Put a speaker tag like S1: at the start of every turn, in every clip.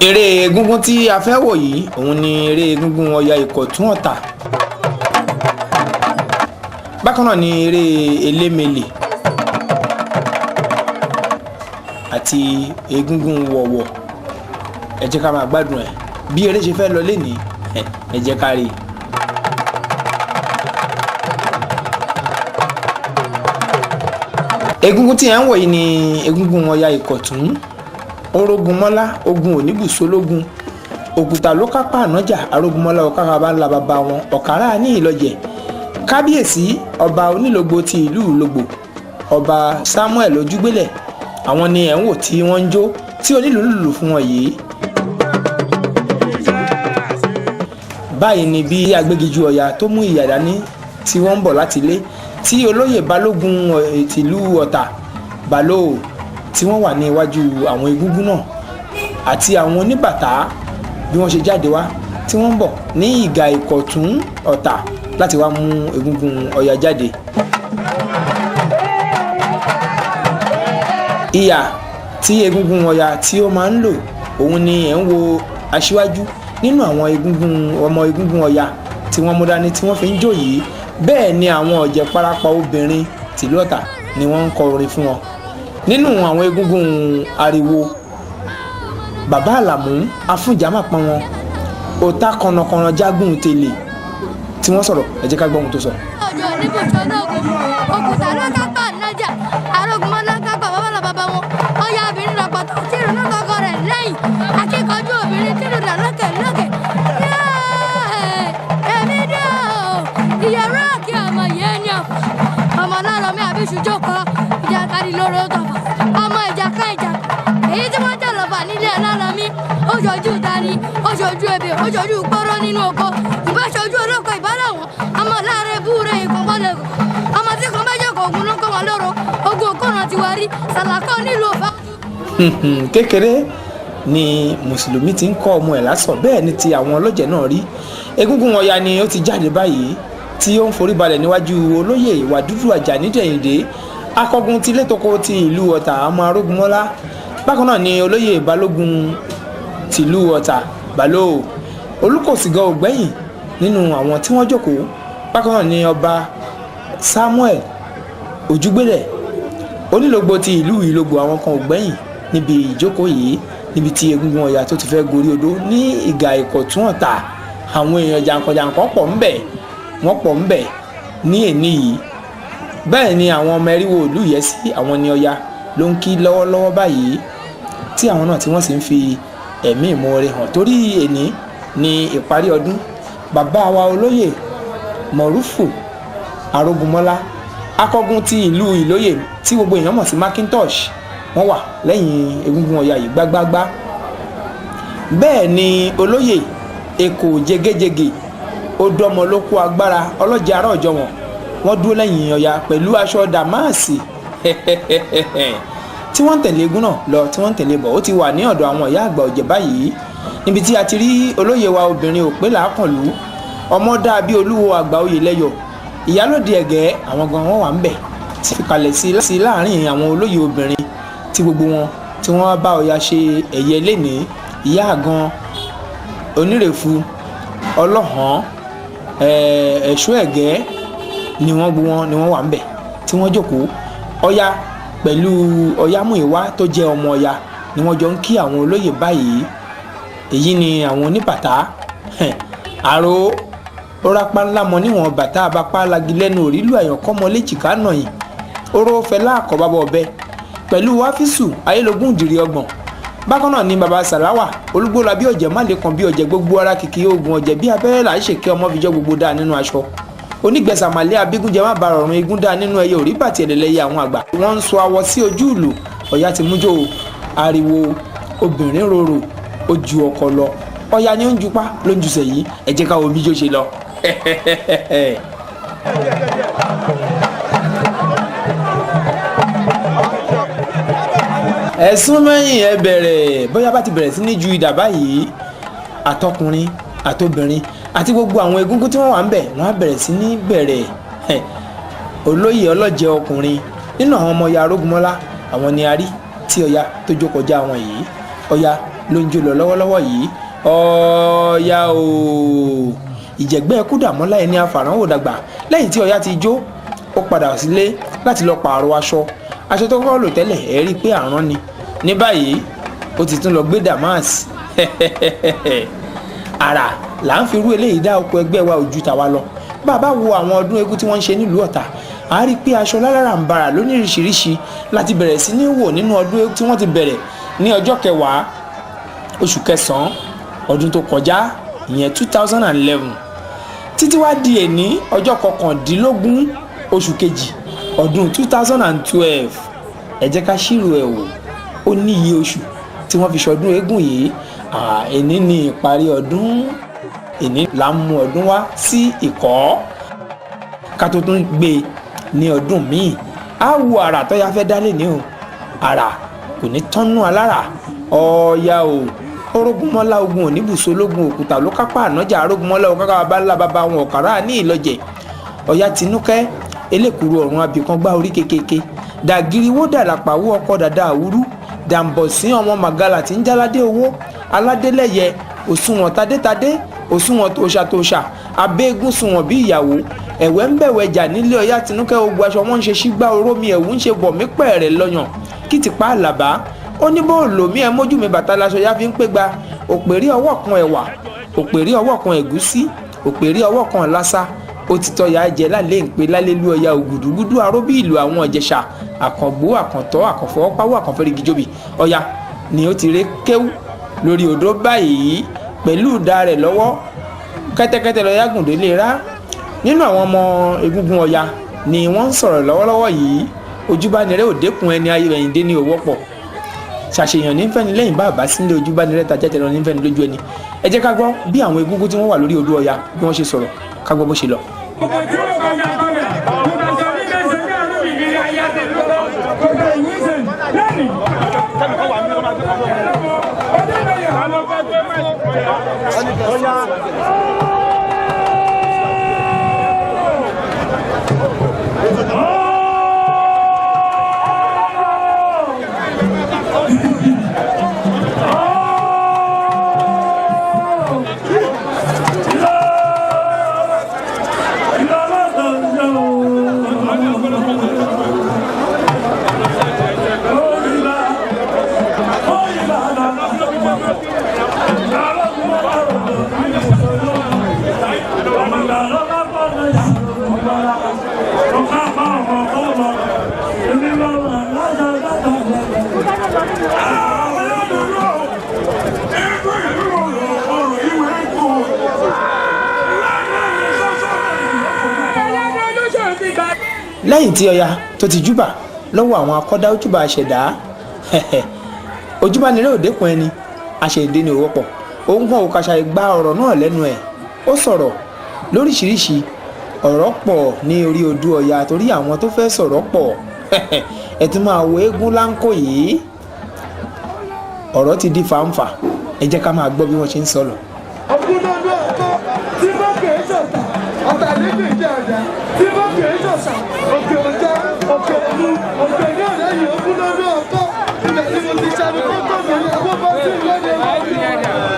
S1: Eré egúngún tí a fẹ́ wò yìí òun ni eré egúngún Ọya Ìkọ̀tún Ọ̀tà. Bákan náà ni eré elémele àti egúngún wọ̀wọ̀. Ẹ jẹ́ ká máa gbádùn ẹ̀ bí eré ṣe fẹ́ lọ lénìí. Ẹ jẹ́ ká rí i. Egúngún tí ẹ ń wò yìí ni egúngún Ọya Ìkọ̀tún. Orógunmọ́lá ogun oníbùsólógún òkúta ló kápá ànájà arógunmọ́lá ọ̀kára bá ń la bàbá wọn ọ̀kárà ní ìlọjẹ̀. Kábíyèsí ọba onílògbò ti ìlú Ìlógbò, ọba Samuel Ojúgbélẹ̀, àwọn ni ẹ̀ ń wò tí wọ́n ń jó tí onílù ń lùlù fún wọn yìí. Báyìí ni bí agbégiju Ọya tó mú ìyà dání tí wọ́n ń bọ̀ láti ilé tí olóyè balógun tìlú Ọ̀tà Balóò tí wọ́n wà ní iwájú àwọn egúngún náà àti àwọn oníbàtà bí wọ́n ṣe jáde wá tí wọ́n ń bọ̀ ní ìgà Ìkọ̀tún Ọ̀tà láti wá mú egúngún Ọya jáde. Ìyà tí egúngún Ọya tí ó máa ń lò òun ni ẹ̀ ń wo aṣíwájú nínú àwọn egúngún ọmọ egúngún Ọya tí wọ́n mú dání tí wọ́n fi ń jó yìí. Bẹ́ẹ̀ ni àwọn ọ̀jẹ̀ parapa obìnrin tìlú Ọ̀tà ni wọ́n ń kọ orin fún wọn. Nínú àwọn egúngún ariwo, bàbá Àlàmú afúnjàmà pọ́n wọn òta kànnàkànnà jágùn tèlè tí wọ́n sọ̀rọ̀. Ẹ jẹ́ ká gbọ́ ohun tó sọ.
S2: Ọjọ́ oníbùsọ̀ ológun òkúta ló kápá nájà arógunmọ́lá kápá bàbá bàbá wọn. Ọya obìnrin lọ́pọ̀tọ̀ tí ìrònú kọkọ rẹ̀ lẹ́yìn akíkanjú obìnrin tí ìrònú lókè lókè. Èmi dé o, ìyẹ̀rọ kí ọmọ yẹn ní ọ̀fà ọmọ lọ́rọ̀ mi àbí ṣùjọ́kọ ìjàkadì lóró tọ̀fà ọmọ ìjà kan ìjà èyí tí wọ́n jẹ́ lọ́fà nílé ọlọ́rọ̀ mi. Ó ṣojú tani, ó ṣojú ebè, ó ṣojú pọ́rọ́ nínú oko, ìbá ṣojú olóko ìbálẹ̀ wọn ọmọ láàárẹ̀ búure ìkọ̀kọ̀lẹ̀ ọmọ tí kan bá jẹ́ ogun ló ń kọ́ wọn lóró ogun òkúràn ti wá rí sàlàkọ́ nílùú ọ̀fà.
S1: Kékeré ni mùsùlùmí ti ń kọ́ ọmọ ẹ̀ lásọ̀, bẹ́ẹ̀ ni ti àwọn ọlọ́jẹ̀ náà rí. Egúngún Ọya ni ó ti jáde báyìí tí ó ń forí balẹ̀ níwájú olóyè Wàdúdú Àjàní Dẹ̀yìndé, akọgun ti létoko ti ìlú Ọ̀tà ọmọ Arógunmọ́lá. Bákan náà ni olóyè balógun tìlú Ọ̀tà Balóò Olùkòsìgàn ògbẹ́yìn nínú àwọn tí wọ́n jókòó. Bákan náà ni ọba Samuel Ojúgbélẹ̀ onílògbò ti ìlú Ìlógbò, àwọn kan ògbẹ́yìn níbi ìjókòó yìí níbi tí egúngún Ọya tó ti fẹ́ gorí odó ní ìgà Ìkọ̀tún Ọ̀tà. Àwọn èèyàn jàǹkànjàǹkàn pọ̀ ńbẹ̀, wọ́n pọ̀ ńbẹ̀ ní èní yìí. Bẹ́ẹ̀ ni àwọn ọmọ ẹríwo ìlú Ìyẹ́sí, àwọn ni Ọya ló ń kí lọ́wọ́lọ́wọ́ báyìí tí àwọn náà tí wọ́n sì ń fi ẹ̀mí ìmoore hàn torí èní ní ìparí ọdún. Bàbá wa olóyè Mọ̀rúfù Arógunmọ́lá, akọgun ti ìlú Ìlóyè tí gbogbo èèyàn mọ̀ sí Macintosh, wọ́n wà lẹ́yìn egúngún Ọya yìí gbágbágbá. Bẹ́ẹ̀ ni olóyè Èkó jẹgẹjẹgẹ odọmọ ló kó agbára ọlọ́jà ará ọ̀jọ̀ wọn, wọ́n dúró lẹ́yìn Ọya pẹ̀lú aṣọ dàmáàsì tí wọ́n ń tẹ̀lé eégún náà lọ tí wọ́n ń tẹ̀lé bọ̀. Ó ti wà ní ọ̀dọ̀ àwọn ìyá àgbà ọ̀jẹ̀ báyìí níbi tí a ti rí olóyè wa obìnrin Òpè Làákànlú ọmọ dàbí olúwo àgbà oyè lẹ́yọ̀ ìyálòdì ẹ̀gẹ́, àwọn gan wọn wà ń bẹ̀ tí fi kalẹ̀ sí láàrin àwọn olóyè obìnrin tí gbogbo wọn tí wọ́n bá Ọya ṣe ẹ̀yẹ lénìí. Ìyá àgan onírèfu ọlọ́hàn ẹ̀ṣọ́ ẹ̀gẹ́ ni wọ́n gbogbo wọn ni wọ́n wà ń bẹ̀ tí wọ́n jókòó. Ọya pẹ̀lú Ọ̀yámúyìwá tó jẹ́ ọmọ Ọya ni wọ́n jọ ń kí àwọn olóyè báyìí. Èyí ni àwọn oníbàtà àrò orapa ńlá mọ níwọ̀n bàtà abapá lagi lẹ́nu òrílù àyànkọ́mọ léjìká nàyìn oró fẹlá àkọ́bábọ̀ ọbẹ̀ pẹ̀lú wáfísù ayélogún ìdìrí ọgbọ̀n. Bákan náà ni baba Sàláwà Olúgbóla bí ọ̀jẹ̀ má lè kàn bí ọ̀jẹ̀ gbogbo ara kìkì oògùn ọ̀jẹ̀ bí abẹ́rẹ́ là ń ṣèké ọmọ fìjọ gbogbo dáa nínú aṣọ onígbẹ̀sàmàlẹ́ abígúnjẹ má ba ọ̀run igún dáa nínú ẹyẹ òrí bàtì ẹ̀lẹ́lẹ́yẹ àwọn àgbà. Wọ́n ń sọ awọ sí ojú ìlú. Ọya ti mújó ariwo obìnrin rorò ó ju ọkọ lọ. Ọya ni ó ń jupá ló ń jusẹ̀ yìí. Ẹ jẹ́ ká wo bí jó ṣe lọ. Ẹ̀sùn mẹ́yìn ẹ bẹ̀rẹ̀ bóyá bá ti bẹ̀rẹ̀ sí ní ju idà báyìí, àtọkùnrin àtobìnrin àti gbogbo àwọn egúngún tí wọ́n wà ń bẹ̀ wọ́n á bẹ̀rẹ̀ sí ní bẹ̀rẹ̀. Olóyè ọlọ́jẹ̀ ọkùnrin nínú àwọn ọmọ Ọya Arógunmọ́lá, àwọn ni a rí tí Ọya tó jó kọjá wọn yìí. Ọya ló ń jó lọ lọ́wọ́lọ́wọ́ yìí. Ọya o, ìjẹ̀gbẹ́ Kúdàmọ́lá ẹni afàránwò dàgbà. Lẹ́yìn tí Ọya ti jó, ó padà sílé láti lọ pààrọ̀ aṣọ. Aṣọ tó kọ́kọ́ lò tẹ́lẹ̀, ẹ̀ rí i pé àrán ni. Ní báyìí ó ti tún lọ gbé damask. Àrà là ń fi irú eléyìí dá oko ẹgbẹ́ wa ojú tàwa lọ. Bàbá wo àwọn ọdún eégún tí wọ́n ń ṣe nílùú Ọ̀tà, a rí i pé aṣọ láláràǹbarà lóníríṣiríṣi láti bẹ̀rẹ̀ sí ní wò nínú ọdún eégún tí wọ́n ti bẹ̀rẹ̀ ní ọjọ́ kẹwàá oṣù kẹsàn-án ọdún tó kọjá, ìyẹn 2011, títí wá di èní ọjọ́ 19 oṣù kejì ọdún 2012. Ẹ jẹ́ ká ṣírò ẹ̀ wò, ó ní iye oṣù tí wọ́n fi ṣọdún eégún yìí. Èní ni ìparí ọdún, èní là ń mú ọdún wá sí ìkọ́ ká tó tún gbé ní ọdún míì. Á wo àrà tó yá fẹ́ dálé ní o, àrà kò ní tọ́nú alára. Ọ̀ya o, Orógúnmọ́lá ogun oníbùsọ̀ ológun òkúta ló kápá ànájà. Arógúnmọ́lá ogun kápá bàbá ńlá bàbá wọn ọ̀kàrà ní ìlọ́jẹ̀. Ọ̀ya Tinúkẹ́ elékuru ọ̀run abìkan gbá orí kékèké dàgírí wó dàlàpàwó ọkọ̀ dàda àwúrú dàǹbọ̀sí ọmọ màgàlà tí ń jáládé owó aládélẹ́yẹ òṣùwọ̀n tadétadé òṣùwọ̀n tòṣàtòṣà abẹ́gùn sunwọ̀n bí ìyàwó ẹ̀wẹ́ ń bẹ̀wẹ̀ jà nílé. Ọ̀yá Tinúkẹ́ ogun aṣọ wọn ń ṣe sígbà oró mi ẹ̀wù ń ṣe bọ̀ mí pẹ̀rẹ̀ lọ́yàn kí ti pa àlàbá ó ní bó lò mí ẹ mójú mi bàtà laṣọ ya fi ń pé gba òpèrí ọwọ́ kan ẹ̀wà, òpèrí ọwọ́ kan ẹ̀gúsí, òpèrí ọwọ́ kan lásà. Ó ti tọ́ ya jẹ lálẹ́ ń pe lálẹ́lú. Ọya ògùdùgùdù aróbí ìlú àwọn Ìjẹ̀ṣà àkàngbó àkàntọ́ àkànfọwọ́páwọ́ àkànfẹ́rẹ́gìjòbì. Ọya ni ó ti ré kéwú lórí odó báyìí pẹ̀lú ìdá rẹ̀ lọ́wọ́. Kẹ́tẹ́kẹ́tẹ́ lọ yágùndé lè rá nínú àwọn ọmọ egúngún Ọya ni wọ́n ń sọ̀rọ̀ lọ́wọ́lọ́wọ́ yìí. Ojúbánirẹ́ òdekùn ẹni ayé ẹ̀yìndé ní òwò pọ̀ ṣàṣeyàn nífẹ̀ẹ́ni lẹ́yìn bá àbá sílé. Ojúbánirẹ́ tajẹ́ tẹ̀lé nífẹ̀ẹ́ni lójú ẹni. Ẹ jẹ́ ká gbọ́ bí àwọn egúngún tí wọ́n wà lórí odó Ọya bí wọ́n ṣe sọ̀rọ̀, ká gbọ́ bó ṣe lọ. Lẹ́yìn tí Ọya tó ti júbà lọ́wọ́ àwọn akọ́dá ojúbà àṣẹ̀dá, ojúbánirẹ́ òdekùn ẹni àṣẹ̀dé ni òwọ́pọ̀ òun kan òkàṣà ìgbà ọ̀rọ̀ náà lẹ́nu ẹ̀. Ó sọ̀rọ̀ lóríṣiríṣi, ọ̀rọ̀ pọ̀ ní orí odó Ọya torí àwọn tó fẹ́ sọ̀rọ̀ pọ̀. Ẹ tún máa wo eégún láńkó yìí, ọ̀rọ̀ ti di fàǹfà. Ẹ jẹ́ ká máa gbọ́ bí wọ́n ṣe ń sọ lọ.
S3: Tí bá kèé sọ̀tà ọ̀tà lẹ́gbẹ̀ẹ́ jẹ́ ọ̀dà, tí bá kèé sọ̀tà òkè ọ̀já òkè òlu òkè ní ọ̀rẹ́ yìí. Ogún lọ́dún ọ̀tọ́ ibẹ̀ ni mo ti ṣàbí kókó mi ní owó bá sí lọ́dún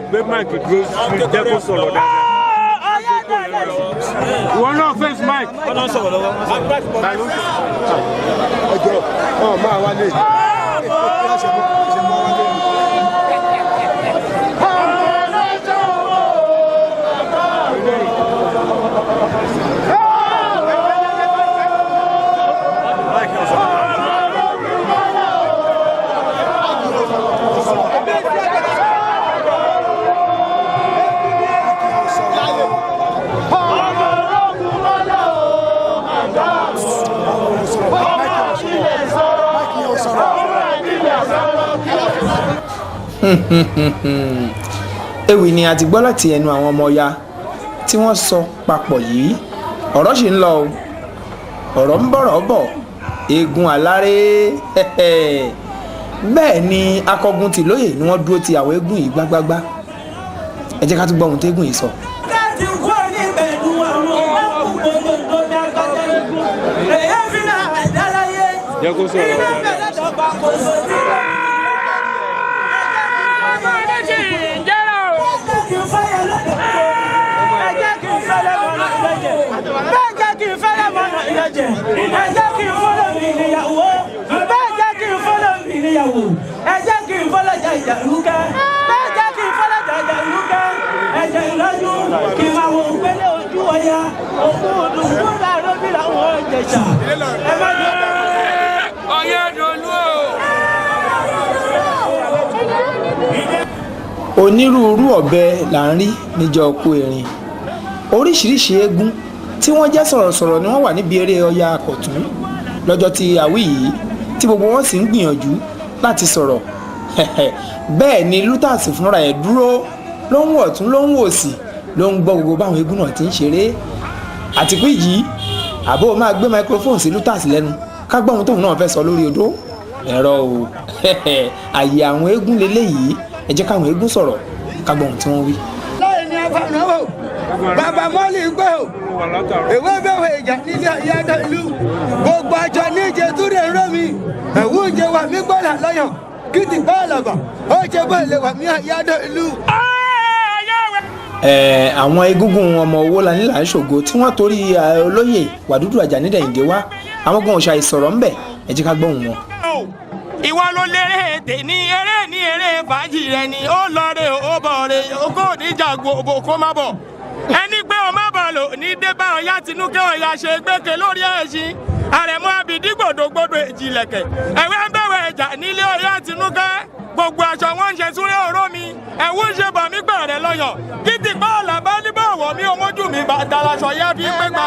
S4: Gbé mic dúró sí, jẹ́ kó sọ̀rọ̀ dáadáa. Ìwọ náà face mic.
S5: Ẹjọ ọ máa wálé.
S1: Ewì ni a ti gbọ́ láti ẹnu àwọn ọmọ Ọya tí wọ́n sọ papọ̀ yìí. Ọ̀rọ̀ sì ń lọ o, ọ̀rọ̀ ń bọ̀rọ̀ bọ̀. Eégún aláré, Bẹ́ẹ̀ ni akọgun tìlóyè ni wọ́n dúró ti àwọn eégún yìí gbágbágbá. Ẹ jẹ́ ká tún gbọ́ ohun tẹ́gùn yìí sọ.
S4: Jẹ́ kó sọ̀rọ̀ dáadáa.
S1: Onírúurú ọ̀bẹ là ń rí níjọ ọkọ erin. Oríṣiríṣi eégún tí wọ́n jẹ́ sọ̀rọ̀sọ̀rọ̀ ni wọ́n wà níbi eré Ọya Àkọ̀tún lọ́jọ́ tí àwí yìí, tí gbogbo wọn sì ń gbìyànjú láti sọ̀rọ̀. Bẹ́ẹ̀ ni Lutas fúnra ẹ̀ dúró ló ń wọ̀ tún ló ń wò sí, ló ń gbọ́ gbogbo báwọn eégún náà ti ń ṣeré. Àti pé yìí àbó máa gbé microphone sí Lutas lẹ́nu ká gbọ́ ohun tóun náà fẹ́ sọ lórí odó ẹ̀rọ o. Àyè àwọn eégún leléyìí, ẹ jẹ́ káwọn eégún sọ̀rọ̀ ká gbọ́ ohun tí wọ́n wí.
S3: Láì ní afáàná o, bàbá mọ́lì gbé o, ìwé bẹ̀wẹ̀ ìjà nílé ayé ìlú, gbogbo àjọ níje túrẹ̀ ń rọ́ mi, ẹ̀wù ń jẹ wà mí gbọ́dọ̀ lọ́yàn, kìtì bá àlàbà, ó jẹ bá ilé wà mí ayé ìlú.
S1: Àwọn egúngún ọmọ Owólani là ń ṣògo tí wọ́n torí olóyè Wàdúdú Àjàní Dẹ̀yìndé wá, àwọn gan òòṣà ìsọ̀rọ̀ ńbẹ̀, ẹ jẹ́ ká gbóhùn wọn.
S6: Ìwọ ló lérè tèmi, eré ní eré fàájì rẹ ni ó lọ rè ó bọ̀ rè ogó oníjàgbò òbò kó má bọ̀. Ẹni pé o má bọ̀ lò ní débà ọ̀yá tinúkẹ́ ọ̀yà ṣe gbẹ́kẹ̀ lórí ẹ̀ṣin àrẹ̀mọ abìdí gbòdògbòdò èjìlẹ̀kẹ̀ ẹ̀wẹ́ ń bẹ̀wẹ̀ ẹ̀jà nílé ọ̀yá tinúkẹ́ gbogbo aṣọ wọn ń ṣe súré òró mi ẹ̀wú ń ṣe bọ̀ mí gbẹ̀rẹ̀ lọ́yọ̀ kìtì bọ́ọ̀lù àbá níbọ̀ wọ̀ mí omójú mi bàtà laṣọ yá fi pé gbà.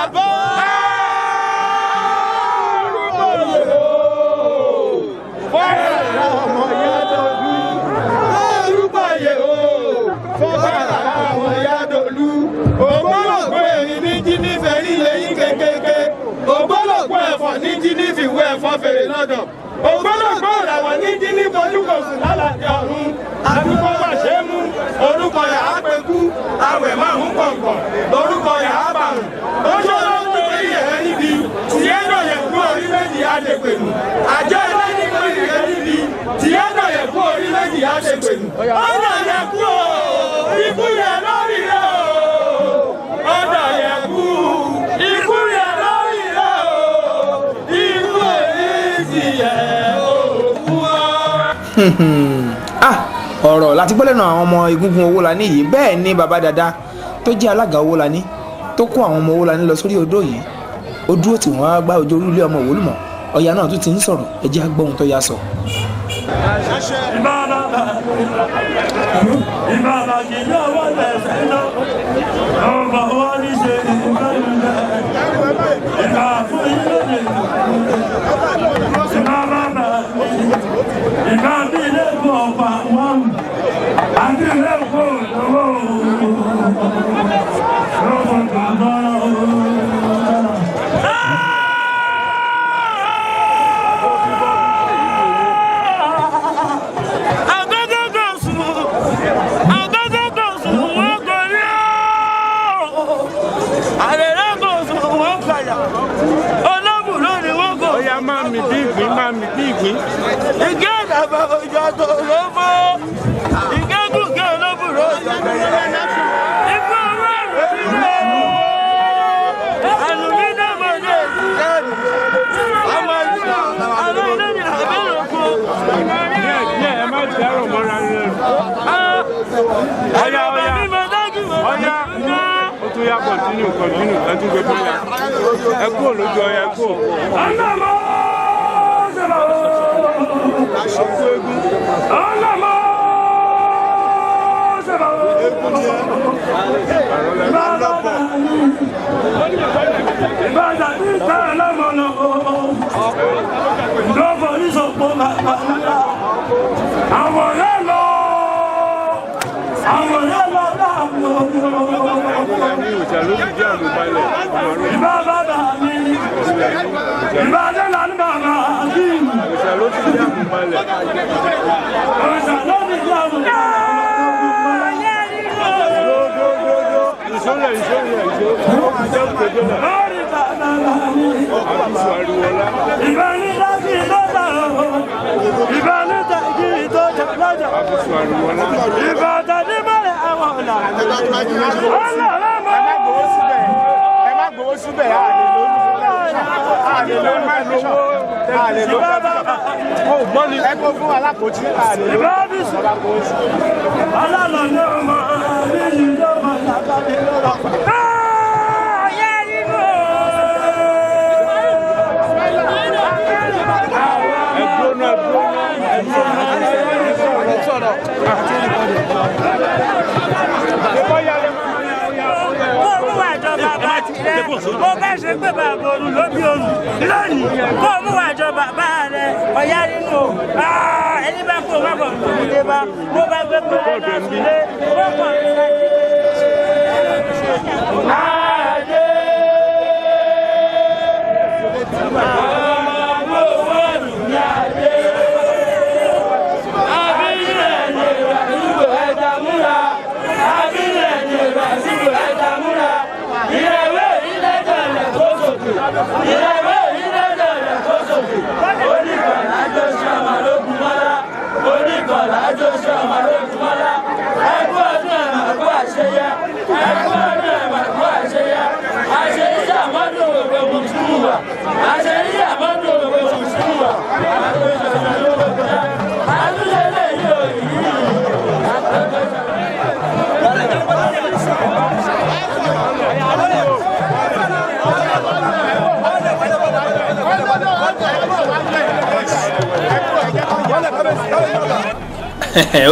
S3: Ògbólógbò làwọn ní jí ní fojúkọ̀sùn lálàdé ọ̀run, àdúgbò wà ṣe é mú, orúkọ yà á pekú, àwẹ̀ márùn kọ̀ọ̀kan, lórúkọ yà á bàrùn. Ó ṣòro ń pè é yẹ̀ níbi, tìyẹ́ náà yẹ kú orí méjì á lè pèlú. Àjọ ẹlẹ́ni pé yẹ̀ níbi, tìyẹ́ náà yẹ kú orí méjì á lè pèlú. Ọ̀nà yẹ kú o, ikú yẹ lórí rẹ o. Ọ̀nà yẹ kú, ikú yẹ lórí rẹ o. Ikú èyí ti yẹ.
S1: Ọ̀rọ̀ láti gbọ́ lẹ́nu àwọn ọmọ egúngún Owólani yìí. Bẹ́ẹ̀ ni bàbá dada tó jẹ́ alága Owólani tó kó àwọn ọmọ Owólani lọ sórí odó yìí, ó dúró tí wọ́n á gbá ojú orílẹ̀ ọmọ Òwólùmọ̀. Ọya náà tún ti ń sọ̀rọ̀, ẹ jẹ́ á gbọ́ ohun tó yá sọ.
S4: Ọya máa mì bí ìgbín, máa mì bí ìgbín. Díẹ̀ díẹ̀, ẹ má dárò mọ́ra rẹ̀. Ọya ọya ọya, ó tún yá, continue continue, ẹ tún gbé bóyá. Ẹ kúrò lójú ọya, ẹ kúrò. Ọkú eégún. Ní òòṣà ló fi dí àlùbalẹ̀. Òòṣà ló fi dí àlùbalẹ̀.
S5: Ẹ má gbowó síbẹ̀, a lè lórí a lè lórí ẹ kó fún alákòótí a lè lórí alákòótí.
S7: Mo bá ṣe pé bàbá òru ló bí òru lónìí, kó mú àjọ bàbá rẹ ọ̀yá nínú o. Ẹni bá kó má bọ̀ lòún dé bá mo bá gbé pé ẹ lọ sílé ó pọ̀ ní sáyé.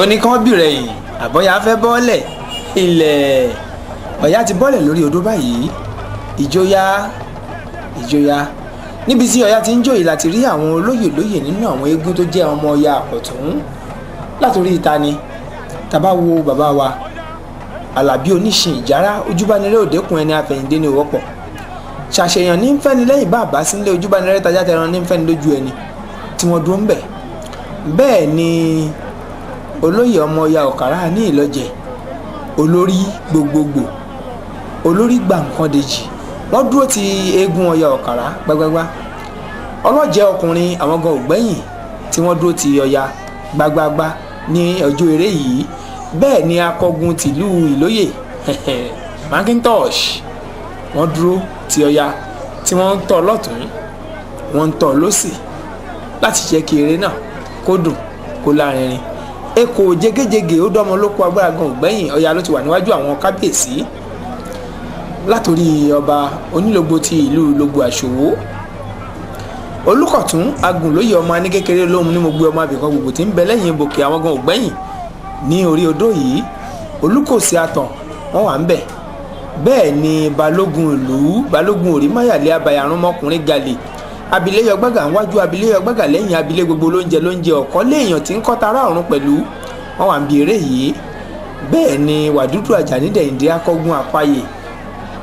S1: Ó ní kán bìrẹ̀ yìí, àbọ̀yá fẹ́ bọ́ọ̀lẹ̀ ilẹ̀. Ọ̀yá ti bọ́ọ̀lẹ̀ lórí odó báyìí. Ìjóyà, ìjóyà níbi tí Ọya ti ń jó yìí láti rí àwọn olóyè lóyè nínú àwọn eégún tó jẹ́ ọmọ Ọya Àkọ̀tún. Látòrí ìta ni tàbá wo bàbá wa Àlàbí Oníṣin Ìjárá, ojúbánirẹ́ òdekùn ẹni àfẹ̀yìndé ní òwọ́pọ̀ ṣàṣeyàn ní nfẹ́ni lẹ́yìn bá àbá sílé, ojúbánirẹ́ tajà tẹran ní nfẹ́ni lójú ẹni tí wọ́n dúró ń bẹ̀. Bẹ́ẹ̀ ni olóyè ọmọ Ọya Ọ̀kàrà ní Ìlọ́jẹ̀, olórí gbogbogbò, olórí gbàǹkandèjì, wọ́n dúró ti eégún Ọya Ọ̀kàrà gbágbágbá. Ọlọ́jẹ̀ ọkùnrin àwọn gan ògbẹ́yìn tí wọ́n dúró ti Ọya gbágbágbá ní ọjọ́ eré yìí. Bẹ́ẹ̀ ni akọgun tìlú Ìlóyè Macintosh, wọ́n dúró ti Ọya tí wọ́n ń tọ́ lọ́tún, wọ́n ń tọ́ lọ́sì láti jẹ́ kí eré náà kó dùn kó lárinrin. Eko jégéjégé ó dọ́mọ lóko agbára gan ògbẹ́yìn. Ọya ló ti wà níwájú àwọn kábíyèsí, látòrí ọba onílogbo ti ìlú Ìlógbò Àṣòwò, Olùkọ̀tún Agùnlóye ọmọ aníkékeré lóhun ní mo gbé ọmọ abìkan gbogbo tí ń bẹ lẹ́yìn ibòkè, àwọn gan ògbẹ́yìn ní orí odó yìí. Olùkòsí Àtàn wọ́n wà ń bẹ̀. Bẹ́ẹ̀ ni balógun ìlú, balógun òrímáyàlẹ́ abayarun mọ́kùnrin gàlè, abiléyọ gbàgà ńwájú, abiléyọ gbàgà lẹ́yìn, abilé gbogbo lóúnjẹ lóúnjẹ ọ̀kọ́ léèyàn tí ń kọ́ tara ọ̀run pẹ̀lú, wọ́n wà ń bi eré yìí. Bẹ́ẹ̀ ni Wàdúdú Àjàní Dẹ̀yìndé akọ́gun àpáyè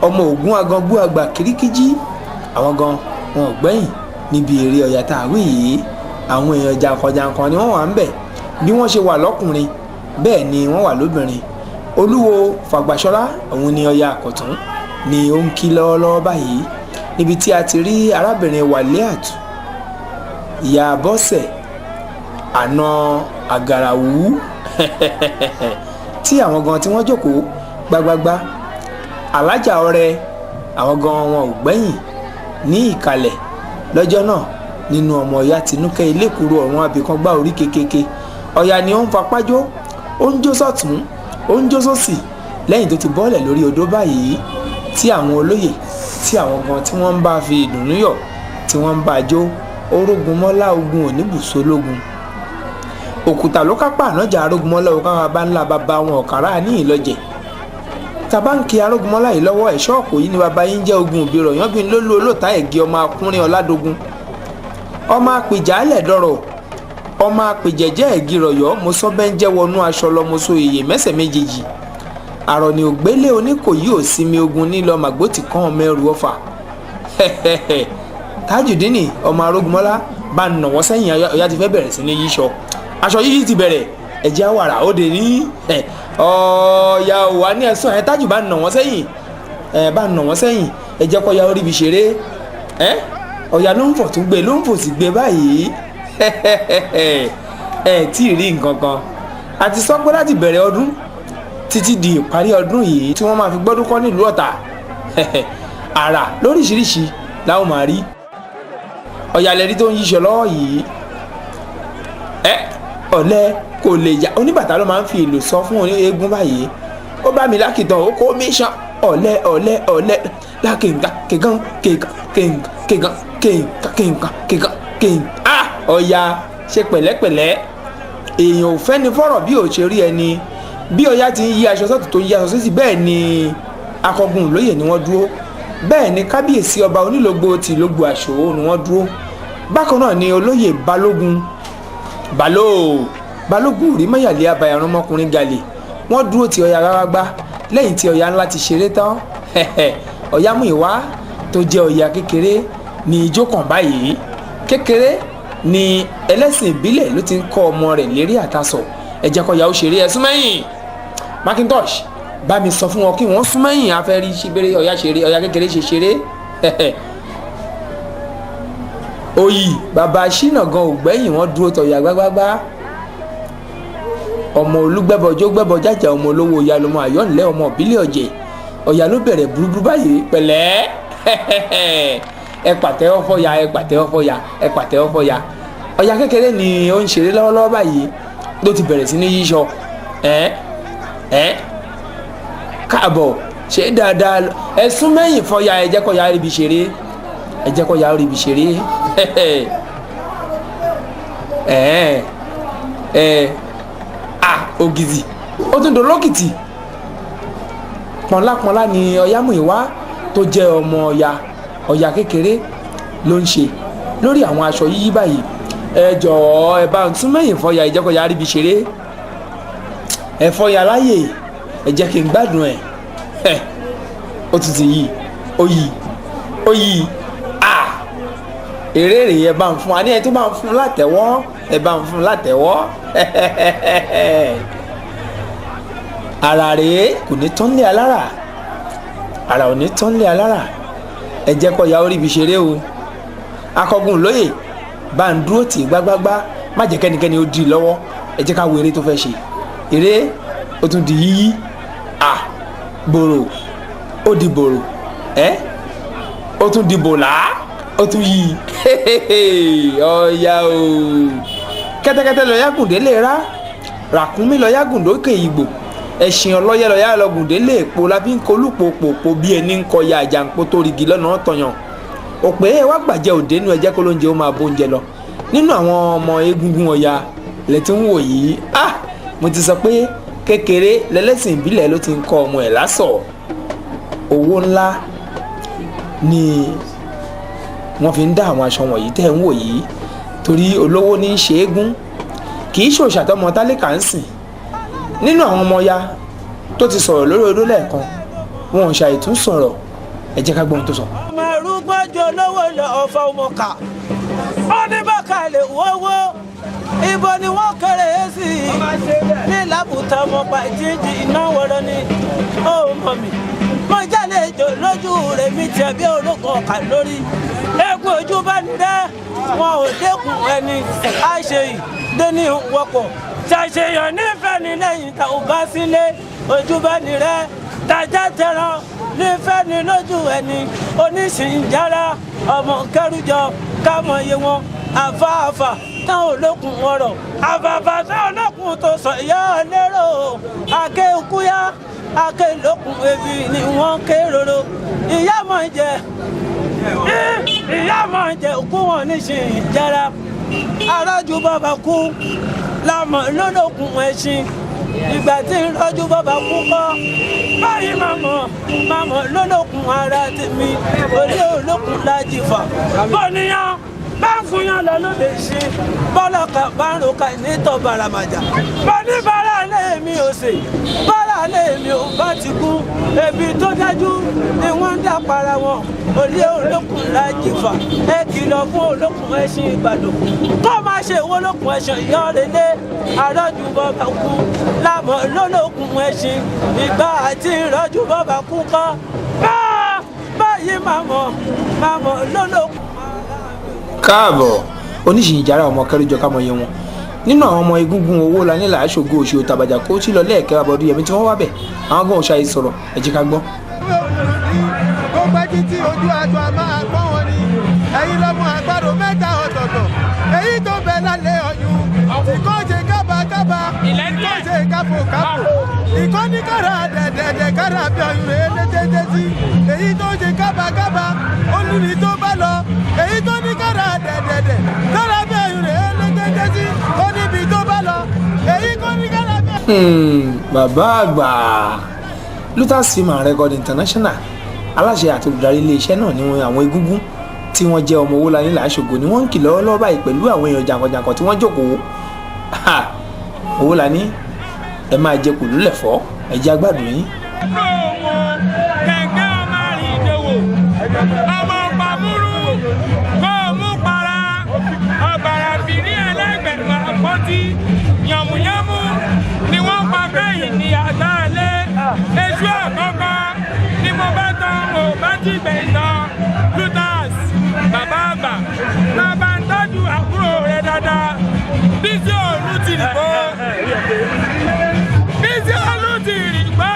S1: ọmọ Ògún agangbó àgbà kirikiji, àwọn gan wọn ò gbẹ́yìn níbi eré Ọya tá a wí yìí. Àwọn èèyàn jàǹkànjàǹkàn ni wọ́n wà ń bẹ̀, bí wọ́n ṣe wà lọ́kùnrin bẹ́ẹ̀ ni wọ́n wà lóbìnrin. Olúwo Fàgbàṣọlá òun ni Ọya Àkọ̀tún ni ó ń kí lọ́wọ́lọ́wọ́ báyìí, níbi tí a ti rí arábìnrin Wàlíàt ìyá Bọ́sẹ̀ àna Àgàràwú tí àwọn gan tí wọ́n jókòó gbágbágbá. Alájà ọrẹ àwọn gan wọn ò gbẹ́yìn ní ìkàlẹ̀ lọ́jọ́ náà nínú ọmọ Ọya Tinúkẹ́ ilékuru ọ̀run abìkan gbá orí kekeke. Ọya ni ó ń fapájó, ó ń jó sọ́tún, ó ń jó sósì lẹ́yìn tó ti bọ́ọ̀lẹ̀ lórí odó báyìí, tí àwọn olóyè tí àwọn gan tí wọ́n ń bá fi ìdùnnú yọ̀, tí wọ́n ń bá jó. Orógunmọ́lá ogun oníbùsọ̀lógun òkúta ló kápá ànájà arógunmọ́lá òkàrà bá ńlá bàbá wọn Ọ̀kàrà ní Ìlọ́jẹ̀. Tàbáǹkì arógunmọ́lá yìí lọ́wọ́ ẹ̀ṣọ́ ọ̀pọ̀ yìí ni bàbá yín jẹ́ ogun òbírọ̀ yánbí lólú olóòtá ẹ̀gẹ́ ọmọ akúnrin ọ̀làdógún ọmọ apèjà ẹlẹ́dọ̀rọ̀ ọmọ apèjẹ̀jẹ́ ẹ̀gìrọ̀yọ́ mo sọ bẹ́ẹ̀ ń jẹ́ wọnú aṣọ lọ mo so èyè mẹ́sẹ̀ méjèèjì àrọ̀ ni ògbélé oníkòyí ò sinmi ogun nílọ màgbótì kan ọmọ ẹrù ọfà. Tajudeen ọmọ arógunmọ́lá Bá ń nà wọ́n sẹ́yìn. Ọya ti fẹ́ bẹ̀rẹ̀ sí ní yíṣọ aṣọ yíyí ti bẹ̀rẹ̀. Ẹ̀jẹ̀ àwàrà ó dé ní ọ̀ọ́yà òwà ní ẹ̀sán ẹ̀ tájù. Bá ń nà wọ́n sẹ́yìn, ẹ̀ bá ń nà wọ́n sẹ́yìn. Ẹ jẹ́ kó ya orí ibi ṣeré. Ẹ̀ Ọya ló ń fọ̀ tún gbé, ló ń fò sí gbé báyìí. Ẹ tí ì rí nǹkan kan. Àti sọ pé láti bẹ̀rẹ̀ ọdún títí di ìparí ọdún yìí tí wọ́n máa fi gbọ́dún kọ́ nílùú Ọ̀tà, àrà lóríṣiríṣi làwọn máa rí. Ọ̀yàlẹ́rí tó ń yíṣọ lọ́wọ́ yìí, ẹ ọ̀lẹ kò lè yá. Oníbàtà ló máa ń fi ìlù sọ fún eégún báyìí. Ó bá mi lákìtàn, ó kó mi ṣan. Ọ̀lẹ, ọ̀lẹ, ọ̀lẹ lákìǹkà kìgàn kìgàn kìǹkà kìgàn kìǹkà kìǹkà kìgàn kìǹkà. Ah, Ọ̀yà, ṣe pẹ̀lẹ́pẹ̀lẹ́. Èèyàn ò fẹ́ ni fọ́rọ̀ bí ò ṣe rí ẹni. Bí Ọ̀yà ti ń yí aṣọ sọ́tún tó ń yí aṣọ sósì, bẹ́ẹ̀ ni akọgun lóyè ni wọ́n dúró, bẹ́ẹ̀ ni kábíyèsí ọba onílògbò ti Ìlógbò Àṣò ni wọ́n dúró. Bákan náà ni olóyè balógun balógun rí mọ́yàlé abayarun ọmọkùnrin gàlè, wọ́n dúró ti Ọ̀yà rárágbá. Lẹ́yìn tí Ọ̀yà ńlá ti ṣeré tán, Ọ̀yà Múyìwá tó jẹ́ Ọ̀yà kékeré ní ijó kan báyìí. Kékeré ni ẹlẹ́sìn ìbílẹ̀ ló ti ń kọ́ ọmọ rẹ̀ lérí àtasọ̀. Ẹ jẹ́ kó ya ó ṣeré. Ẹ súnmẹ́yìn, Macintosh, bá mi sọ fún wọn kí wọ́n súnmẹ́yìn. Afẹ́rí ṣebere Ọ̀yà ṣeré, Ọ̀yà kékeré ṣe ṣeré. Oyì bàbá ṣínà gan ògbẹ́yìn, wọ́n dúró tọ̀yà gbágbágbá. Ọmọ olúgbẹ́bọjó gbẹ́bọ jájà, ọmọ olówó ìyá lọmọ àyọ̀ǹlẹ́, ọmọ ìbílẹ̀ ọ̀jẹ̀. Ọ̀yà ló bẹ̀rẹ̀ burúburú báyìí. Pẹ̀lẹ́, ẹ pàtẹ́wọ́ fọ́ya, ẹ pàtẹ́wọ́ fọ́ya, ẹ pàtẹ́wọ́ fọ́ya. Ọ̀yà kékeré ni ó ń ṣeré lọ́wọ́lọ́wọ́ báyìí ló ti bẹ̀rẹ̀ sí ní yíṣọ. Ẹ ẹ káàbọ̀, ṣe dáadáa. Ẹ sún mẹ́yìn fọ́ya, ẹ jẹ́ kó ya ríbi ṣeré, ẹ jẹ́ kó ya ríbi ṣeré. Ẹ ẹ a ògìdì, ó tún dolókìtì. Pọnlápọnlá ni Ọ̀yámúyìwá tó jẹ́ ọmọ Ọ̀yà, Ọ̀yà kékeré ló ń ṣe lórí àwọn aṣọ yíyí báyìí. Ẹ jọ̀ọ́, ẹ bá ń tún mẹ́yìn fọyà, ẹ jẹ́ kó ya ríbi ṣeré. Ẹ fọyà láàyè, ẹ jẹ́ kí n gbádùn ẹ. Ẹ ó tún ti yí, ó yí, ó yí. A eré rèé. Ẹ bá ń fún wa ní ẹ tó bá ń fún látẹ̀wọ́, ẹ bá ń fún látẹ̀wọ́. Ara rèé kò ní tán lé alára, ara ò ní tán lé alára. Ẹ jẹ́ kó ya orí ibi ṣeré o. Akọgun lóye bá ń dúró tì gbágbágbá, má jẹ́ kẹ́nikẹ́ni ó di lọ́wọ́. Ẹ jẹ́ ká wo eré tó fẹ́ ṣe. Eré ó tún di yíyí. À bòrò, ó di bòrò, ẹ ó tún di bòlá, ó tún yí. Ọ̀yà o, kẹ́tẹ́kẹ́tẹ́ lọ yágùndé lè rá, ràkúnmí lọ yágùndé òkè ìgbò, ẹṣin ọlọ́yẹ lọ yá lọgùndé lè po la fi ń kolúpo pòpò bí ẹni ń kọyà àjàǹpó tó rigi lọ́nà tọyàn. Òpè ẹ wá gbàjẹ òde nínú, ẹjẹ kó lóúnjẹ ó máa bóúnjẹ lọ. Nínú àwọn ọmọ egungun Ọ̀yà lẹ ti ń wò yìí. Ah, mo ti sọ pé kékeré lẹlẹ́sìn ìbílẹ̀ ló ti ń kọ́ ọmọ ẹ̀ lásọ̀. Owó ńlá ni wọ́n fi ń dá àwọn aṣọ wọ̀nyí tẹ́ ń wò yìí, torí olówó ní í ṣe égún, kì í ṣòṣà tọmọ tálíkà ń sìn. Nínú àwọn ọmọ ya tó ti sọ̀rọ̀ lórí odó lẹ́ẹ̀kan, wọn ò ṣàìtún sọ̀rọ̀. Ẹ jẹ́ ká gbọ́ ohun tó sọ.
S7: Ọmọ arúgbó olówó lọ ọ̀fọ̀ ọmọkà ó ní bákàlẹ̀ wọ́wọ́ ibo ni wọ́n kéré sí i ní làbùtà ọmọọba ìjíǹjì iná wọ̀rọ̀ ni ó mọ̀ mí. Mo jálejò lójú rẹ̀ mi tiẹ̀ bí ológun ọ̀kà lórí egun ojú bá ní rẹ́ wọn ò dẹ́kun ẹni àṣeyìí dé ní wọ́pọ̀ ṣàṣeyàn nífẹ̀ẹ́ ní lẹ́yìn tá ò bá sílé ojú bá ní rẹ́ tajà tẹran nífẹ̀ẹ́ ní lójú ẹni oníṣìíjára ọmọ kẹrùjọ kámọ iye wọn àfààfà táwọn olókùn ọrọ̀ àfààfà táwọn olókùn tó sọ ìyá lérò akékúyá akéèlókùn ebi ni wọ́n ké roro ìyá mọ̀ ń jẹ ìyá mọ̀ ń jẹ kú wọn níṣìíjára arájú bàbá kú lámọ̀ lólókùn ẹṣin ìgbà tí ń rọ́jú bàbá kú kọ́ báyìí màmọ́ màmọ́ lólókùn ara tèmi òde olókùn lájì fà bọ́níyàn bá ń fún yàn lọ ló lè ṣe bọ́lọ́kà bá ń roka nítọ̀ baramàjà bọ́níbàárà lé mi ò sè bọ́lá
S8: Baálé mi ò bá ti kú, ebi tó dájú ni wọ́n ń dà para wọn. Olé olókùn lájìfà, ẹ kìlọ̀ fún olókùn ẹṣin Ìbàdàn kó má ṣe wọlókùn ẹṣin ìyọ́rẹ́lẹ́. Àrọ́jù bọ́ba kú lámọ̀ lólókùn ẹṣin ìgbà àti ìrọ́jù bọ́ba kú kọ́ báyìí màmọ́ màmọ́ lólókùn.
S1: Káàbọ̀ oníṣìíjára ọmọ kẹrìjọ ká mọ iye wọn nínú àwọn ọmọ egúngún owó la nílà aṣogo òṣì òtàbàjà kó tí lọ lẹ́ẹ̀kẹ́ abọ́dún yẹmi tí wọ́n wá bẹ̀ àwọn gan òṣà yìí sọ̀rọ̀, ẹ jẹ́ ká gbọ́.
S3: Ó pẹ́ títí ojú àjọ a máa pọ́n wọn ni. Ẹ̀yin lọ́mọ àgbàdo mẹ́ta ọ̀tọ̀ọ̀tọ̀ èyí tó bẹ lálẹ́ ọ̀yún tí kò ṣe kábàkábà, tí kò ṣe káfòkáfò, ìkọ́ni kára dẹ̀dẹ̀dẹ̀ kára bí ọyún rẹ̀ létété sí. Èyí tó ṣe kábàkábà ó níbi tó bá lọ, èyí tó ní kára dẹ̀dẹ̀dẹ̀ kára bí ọyún rẹ̀ létété sí ó níbi tó bá lọ, èyí kò ní kára bí.
S1: Bàbá àgbà Luthers Film and Record International, aláṣẹ àti olùdarí iléeṣẹ́ náà ni wọn. Àwọn egúngún tí wọ́n jẹ́ ọmọ owó la nílà aṣògo ni wọ́n ń kì lọ́wọ́lọ́wọ́ báyìí pẹ̀lú àwọn èèyàn jàǹkànjàǹkàn tí wọ́n jókòó. Owó la ní ẹ máa jẹ kùlú lẹ̀fọ́, ẹ jẹ́ agbádùn yín.
S6: Kẹ̀kẹ́ ọmọ àrìndòwò ọmọ pàmùrù kó o mú para ọ̀bàrà bìrì ẹlẹ́gbẹ̀rún àpótí yànmùyánmú ni wọ́n pa kẹ́yìn ní àgbáálé. Èṣù àkọ́kọ́ ni mo bá tán mo bá ti gbẹ̀yìn tán. Luthers bàbá àgbà máa bá ń tọ́jú àbúrò rẹ̀ dáadáa. Bísí òòlù ti rì bó, bísí òòlù ti rì gbó,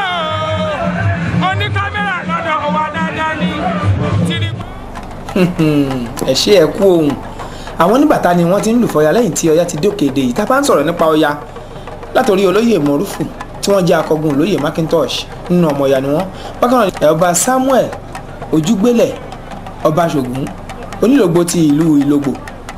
S6: oní kámẹ́rà lọ́dọ̀ wa dáadáa ni ti rì gbó.
S1: Ẹ ṣé, ẹ kú ohun. Àwọn oníbàtà ni wọ́n ti ń lù fọya lẹ́yìn tí Ọya ti dókè èdè yìí. Tá a bá ń sọ̀rọ̀ nípa Ọya, látòrí olóyè Mọ̀rúfù tí wọ́n jẹ́ akọgun olóyè Macintosh, nínú ọmọ Ọya ni wọ́n. Bákan náà ọba Samuel Ojúgbélẹ̀ ọba Ṣògùn onílògbò ti ìlú Ìlògbò,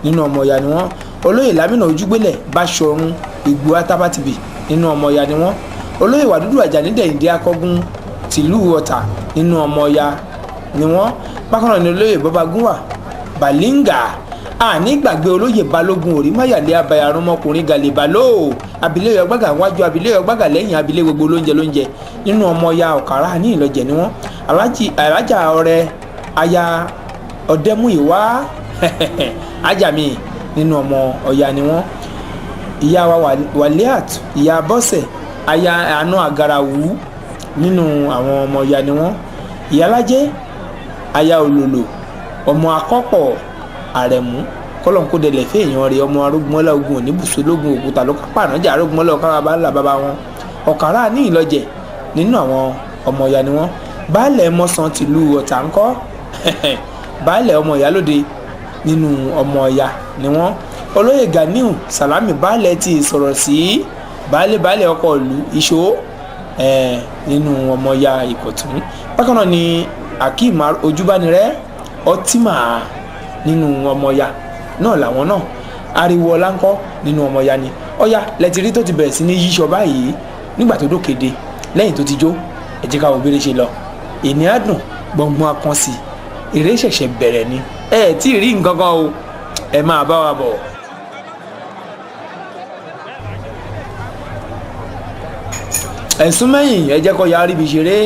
S1: nínú ọmọ Ọya ni wọ́n. Olóyè Lámìnà Ojúgbélẹ̀ Báṣọ̀run Ìgbò Atábátibì, nínú ọmọ Ọya ni wọ́n. Olóyè Wàdúdú Àjàní Dẹ̀yìndé akọgun tìlú Ọ̀tà, nínú ọmọ Ọya ni wọ́n. Bákan náà ni olóyè Bọ́bagúnwà Bàlíngà. Àní gbàgbé olóyè Balógun Òrímáyàlé abayarunmọkùnrin gàlèbálò abilé ọgbàgà wájú, abilé ọgbàgà lẹ́yìn, abilé gbogbo lóúnjẹ lóúnjẹ, nínú ọmọ Ọya Ọ̀kàrà ní Ìlọjẹ ni wọ́n. Alájà ọrẹ aya Ọ̀dẹ́múyìwá ajami, nínú ọmọ Ọya ni wọ́n. Ìyá wa Wàlíàt ìyá Bọ́sẹ̀ aya àánú Àgàràwù, nínú àwọn ọmọ Ọya ni wọ́n. Ìyálájẹ́ aya Òlòlò ọmọ akọ́pọ̀ àrẹ̀mú kọ́lọ́nkódẹlẹ̀ fẹ́ èèyàn rẹ̀, ọmọ arógunmọ́lá ogun oníbùsọ̀lógún òkúta ló kápá ànájà arógunmọ́lá ọ̀kára bá ńlá bàbá wọn Ọ̀kàrà ní Ìlọjẹ̀, nínú àwọn ọmọ Ọya ni wọ́n. Baálẹ̀ Mọ́sán tìlú Ọ̀tà ńkọ́, baálẹ̀ ọmọ Ìyálóde, nínú ọmọ Ọya ni wọ́n. Olóyè Ganiu Salami baálẹ̀ ti sọ̀rọ̀ sí baálé baálẹ̀ ọkọ̀ ìlú Ìṣó, nínú ọmọ Ọya Ìkọ̀tún. Bákan náà ni Akeem Ojúbánirẹ́ Ọtímà, nínú ọmọ Ọya náà làwọn náà. Ariwo ọlá ńkọ́, nínú ọmọ Ọya ni. Ọya lẹ́tìrí tó ti bẹ̀rẹ̀ sí ní yíṣọ báyìí nígbà tó dókèdè lẹ́yìn tó ti jó. Ẹ jẹ́ ká wo bí eré ṣe lọ. Èní á dùn gbọ̀ngbọ̀n akànṣì, eré ṣẹ̀ṣẹ̀ bẹ̀rẹ̀ ni, ẹ tí ì rí nǹkan kan o, ẹ máa bá wa bọ̀. Ẹ̀sùn mẹ́yìn, ẹ jẹ́ kó ya ríbi ṣeré.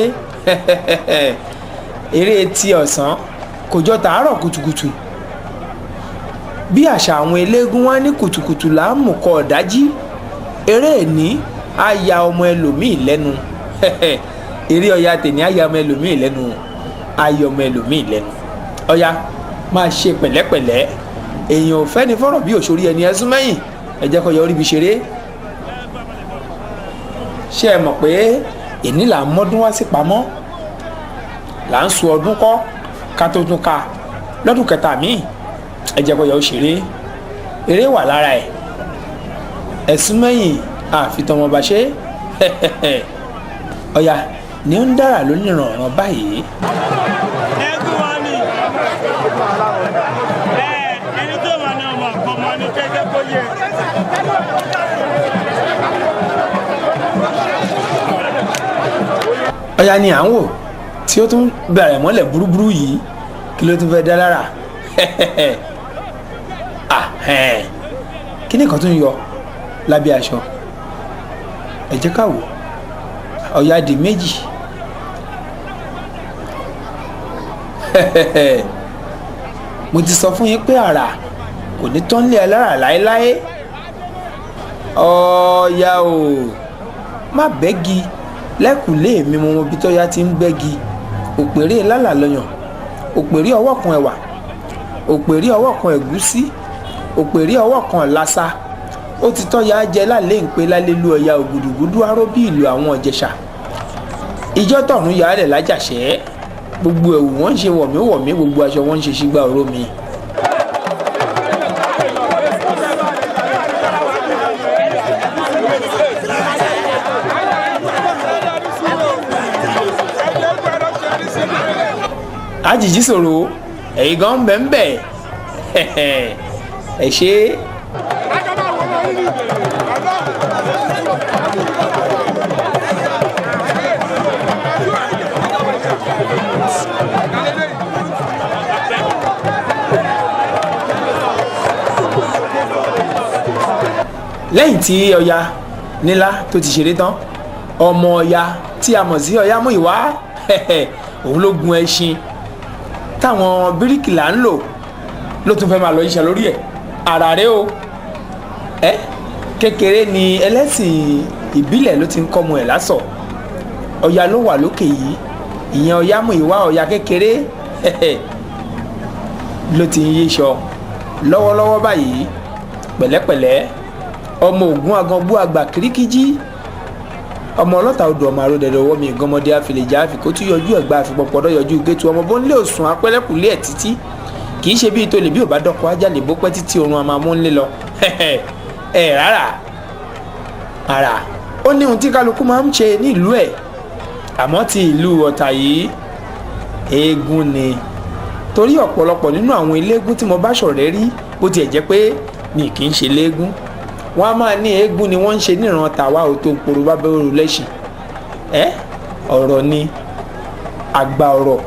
S1: Eré ti ọ̀sán kò jọ tàárọ̀ kùtùkùtù. Bí àṣà àwọn eléégún wá ní kùtùkùtù là ń mú kọ ọ̀dájí. Eré ní á ya ọmọ ẹlòmíì lẹ́nu. Eré Ọya tèmi á ya ọmọ ẹlòmíì lẹ́nu, á ya ọmọ ẹlòmíì lẹ́nu. Ọya máa ṣe pẹ̀lẹ́pẹ̀lẹ́, èèyàn ò fẹ́ ni fọ́rọ̀ bí òṣòrí ẹni. Ẹ̀sùn mẹ́yìn, ẹ jẹ́ kó yọ orí bi ṣeré. Ṣé ẹ mọ̀ pé èní là ń mọ́dún wá sí pamọ́, là ń sun ọdún kọ́ ká tó tún ká lọ́dún kẹta míì. Ẹ jẹ́ kó yọ òṣèré, eré wà lára ẹ̀. Ẹ̀sùn mẹ́yìn àfitọ́mọba ṣe. Ọya ni ó ń dára lónìrànràn báyìí.
S7: Ẹkún wa ni ẹni tó wà ní ọmọ ọmọ ní kẹkẹ kó yẹ.
S1: Ọya ni à ń wò tí ó tún bẹ̀rẹ̀ mọ́lẹ̀ burúburú yìí, kí ló tún fẹ́ dá lára? Kí ni kan tún yọ lábẹ́ aṣọ? Ẹ jẹ́ ká wò. Ọya di méjì. Mo ti sọ fún yín pé àrà kò ní tán lé alára láéláé. Ọya o, má bẹ́gi lẹ́kùlé mi, mo mọ ibi tọ́ya ti ń bẹ́gi. Òpèrè lálà lọ́yàn, òpèrè ọwọ́ kan ẹ̀wà, òpèrè ọwọ́ kan ẹ̀gúsí, òpèrè ọwọ́ kan lásà. Ó ti tọ́ya jẹ lálẹ́ ń pe lálẹ́lú Ọya ògùdùgùdù aró bí ìlú àwọn Ìjẹ̀ṣà. Ìjọ tọ̀run yà á rẹ̀ lájàṣẹ́, gbogbo ẹ̀wù wọ́n ń ṣe wọ̀míwọ̀mí, gbogbo aṣọ wọ́n ń ṣe sígbà oró mi. Àjìjí sọ̀rọ̀ ẹ̀yin gan bẹ́ẹ̀ ń bẹ̀ ẹ̀ ṣe. Lẹ́yìn tí Ọya nílá tó ti ṣeré tán, ọmọ Ọya tí a mọ̀ sí Ọya Múyìwá, òun ló gun ẹṣin táwọn bíríkìlà ń lò, ló tún fẹ́ máa lọ iṣẹ́ lórí ẹ̀. Ara rẹ o, ẹ kékeré ni ẹlẹ́sìn ìbílẹ̀ ló ti ń kọ́mọ ẹ̀ lásọ̀. Ọya ló wà lókè yìí, ìyẹn Ọya Múyìwá, Ọya kékeré ló ti ń yíṣọ lọ́wọ́lọ́wọ́ báyìí. Pẹ̀lẹ́pẹ̀lẹ́ ọmọ ògún aganbú àgbà kirikiji, ọmọ ọlọ́ta odò, ọmọ àròdẹ̀dẹ̀ ọwọ́ mi ìgànmọ́dé àfìlẹ̀jà àfikótú yọjú ẹ̀gbá àfipọ̀pọ̀dọ̀ yọjú gétu, ọmọ bóńlé òsùn apẹ́lẹ́kùlé ẹ̀ títí kì í ṣe bí ìtòlè bí ò bá dọ́kọ̀ ajá lè bó pẹ́ títí oorun àmọ́ amúnlé lọ. Ẹ rárá ara ó ní ohun tí kálukú máa ń ṣe nílùú ẹ̀, àmọ́ ti ìlú Ọ̀tà yìí eégún ni, torí ọ̀pọ̀lọpọ̀ nínú àwọn eléégún tí mo bá ṣọ̀rẹ́ rí, bó tiẹ̀ jẹ́ pé mi kì í ṣe léégún, wọ́n á máa ní eégún ni wọ́n ń ṣe níran tàwa ò tó ń poro bá bẹ́rù lẹ́sìn. Ẹ ọ̀rọ̀ ni àgbà ọ̀rọ̀,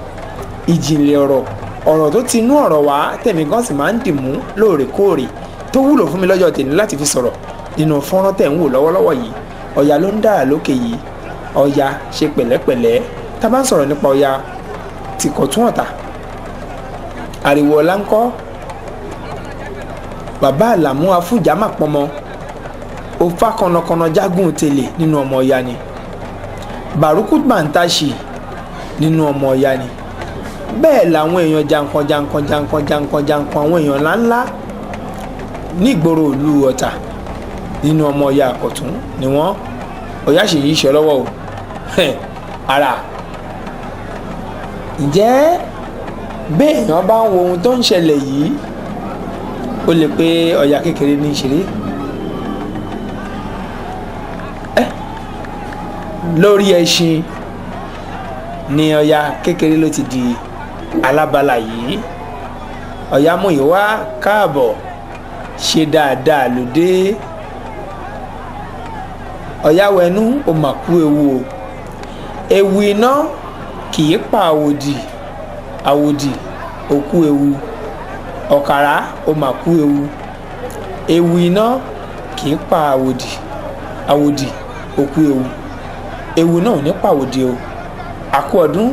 S1: ìjìnlẹ̀ ọ̀rọ̀, ọ̀rọ̀ tó ti inú ọ̀rọ̀ wá tẹ̀mí gan sì máa ń dì mú lóòrèkóòrè, tó wúlò fún mi lọ́jọ́ tèmi láti fi sọ̀rọ̀ nínú fọ́nrán tẹ̀ ń wò lọ́wọ́lọ́wọ́ yìí. Ọya ló ń dára lókè yìí. Ọya ṣe pẹ̀lẹ́pẹ̀lẹ́. Tá a bá ń sọ̀rọ̀ nípa Ọya ti Kọ̀tún Ọ̀tà, ariwo ọlá ń kọ́ bàbá Àlàmú afúnjàmà pọnmọ òfa kànnàkànnà jágùn tèlè nínú ọmọ Ọya ni, Bàrúkú Gbàǹtàṣì nínú ọmọ Ọya ni. Bẹ́ẹ̀ làwọn èèyàn jankan jankan jankan jankan jankan, àwọn èèyàn ńláńlá nígboro ìlú Ọ̀tà nínú ọmọ Ọya Àkọ̀tún ni wọ́n. Ọya sì yí iṣẹ́ lọ́wọ́ o. Ara ǹjẹ́ béèyàn bá ń wo ohun tó ń ṣẹlẹ̀ yìí, ó lè pé Ọya kékeré ní í ṣeré lórí ẹṣin ni Ọya kékeré ló ti di alábala yìí. Ọya Múyìwá káàbọ̀, ṣe dáadáa lóde. Ọya wẹnu ó mà kú ewu o. Ewu iná kì í pa àwòdì, àwòdì òkú ewu. Ọ̀kàrà ó mà kú ewu. Ewu iná kì í pa àwòdì, àwòdì òkú ewu. Ewu náà ò ní pàwòdì o. Àkú ọdún,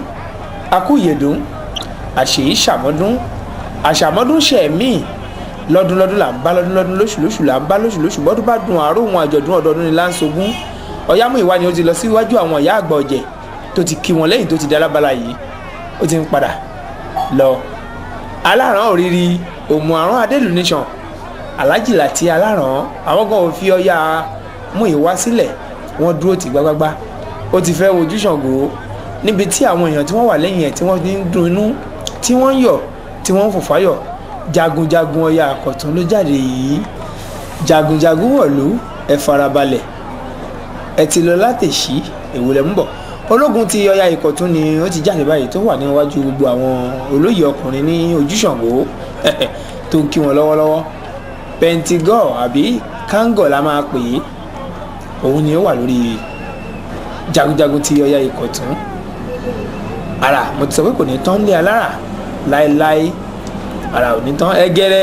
S1: àkú ìyèdún, àṣèyí ṣàmọ́dún, àṣàmọ́dún ṣẹ̀mí. Lọ́dún lọ́dún là ń bá lọ́dún lọ́dún, lóṣù lóṣù là ń bá lóṣù lóṣù, bọ́dún bá dùn àárò wọn àjọ̀dún ọdọọdún ni láǹṣogún. Ọya Múyìwá ni ó ti lọ síwájú àwọn ìyá àgbà ọ̀jẹ̀ tó ti kí wọn lẹ́yìn tó ti dalábala yìí, ó ti ń padà lọ. Aláràn òrìrì òmù àrùn adélù nation, Alhaji Lati aláràn, àwọn gan ò fi Ọya Múyìwá sílẹ̀, wọ́n dúró tì gbágbágbá. Ó ti fẹ́ wojú Ṣàngó níbi tí àwọn èèyàn tí wọ́n wà lẹ́yìn ẹ̀ tí wọ́n ti ń dun inú, tí wọ́n ń yọ̀, tí wọ́n ń fò fáyọ̀. Jagunjagun Ọya Àkọ̀tún ló jáde yìí. Jagunjagun wọ̀lú, ẹ farabalẹ̀, ẹ ti lọ látẹ̀sí, èwo lẹ ń bọ̀. Ológun ti Ọya Ìkọ̀tún ni ó ti jáde báyìí, tó wà níwájú gbogbo àwọn olóyè ọkùnrin ní ojú Ṣàngó tó ń kí wọn lọ́wọ́lọ́wọ́. Pẹntigọ́ àbí kángọ̀ la máa pè é, òun ni ó wà lórí jagunjagun ti Ọya Ìkọ̀tún. Ara mo ti sọ pé kò ní tán lé alára láéláé, ara ò ní tán ẹgẹrẹ.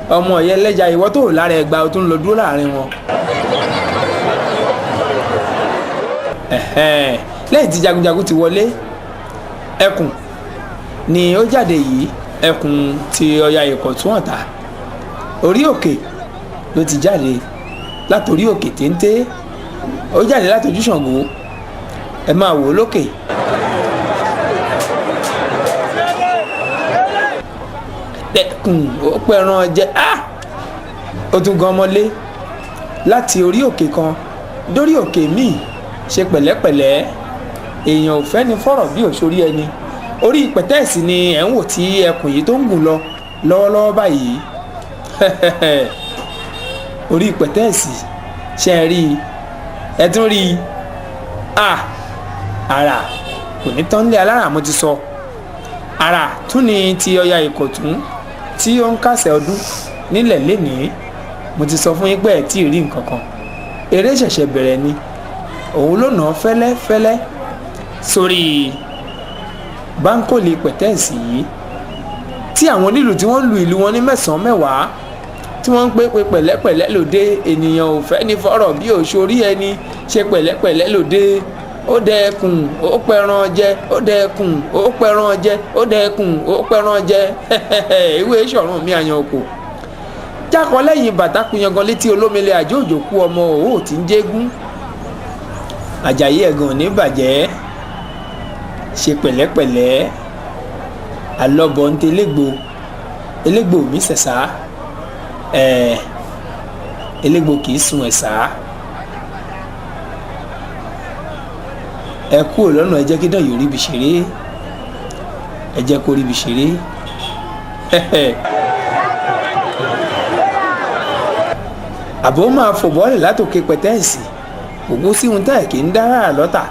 S1: Ọmọ ọ̀yẹ́ lẹ́jà, ìwọ tó lára ẹgba o tún lọ dúró láàrin wọn. Lẹ́yìn tí jagunjagun ti wọlé, ẹkùn ni ó jáde yìí, ẹkùn ti Ọya Ìkọ̀tún Ọ̀tà. Orí òkè ló ti jáde, látòrí òkè téńté ó jáde látòjú Ṣàngó. Ẹ máa wò ó lókè. Ẹkùn ó pẹran jẹ, ó tún gan ọmọlé láti orí òkè kan dórí òkè míì. Ṣe pẹ̀lẹ́pẹ̀lẹ́, èèyàn ò fẹ́ ni fọ̀rọ̀ bí òṣòrí ẹni. Orí pẹ̀tẹ́ẹ̀sì ni ẹ̀ ń wò tí ẹkùn yìí tó ń gùn lọ lọ́wọ́lọ́wọ́ báyìí. Orí pẹ̀tẹ́ẹ̀sì, ṣe é rí i? Ẹ tún rí i. Àrà kò ní tán lé alára, mo ti sọ. Àrà tún ni ti Ọya Ìkọ̀tún tí ó ń kásẹ̀ ọdún nílẹ̀ lénìí. Mo ti sọ fún yín pé ẹ̀ tí ì rí nǹkan kan, eré ṣẹ̀ṣẹ̀ bẹ̀rẹ̀ ni. Òun ló nà án fẹ́lẹ́fẹ́lẹ́ sórí báńkòlì pẹ̀tẹ́ẹ̀sì yìí, tí àwọn onílù tí wọ́n ń lu ìlú wọn ní mẹ́sàn-án mẹ́wàá, tí wọ́n ń pè pé pẹ̀lẹ́pẹ̀lẹ́ lòde, ènìyàn ò fẹ́ ní fọ́rọ̀ bí òṣòrí ẹni, ṣe pẹ̀lẹ́pẹ̀lẹ́ lòde. Ó dẹkùn ó pẹran jẹ, ó dẹkùn ó pẹran jẹ, ó dẹkùn ó pẹran jẹ. Ewé sọ̀rùn mi àyàn òkò jákọ lẹ́yìn bàtà kuyangan létí olómele àjò òjòkú ọmọ òwò tí ń jégún. Àjàyí ẹ̀gàn ní bàjẹ́, ṣe pẹ̀lẹ́pẹ̀lẹ́. Alọ́bọ̀ ń tẹ elégbò, elégbò mi sẹ̀sà, ẹ̀ elégbò kì í sun ẹ̀sà. Ẹ kúrò lọ́nà, ẹ jẹ́ kí dàn yóò ríbi ṣeré, ẹ jẹ́ kó ríbi ṣeré. Àbò máa fò bọ́ọ̀lì látòkè pẹ̀tẹ́ẹ̀sì, ògún sí ohun táyà kì í dára lọ́tà.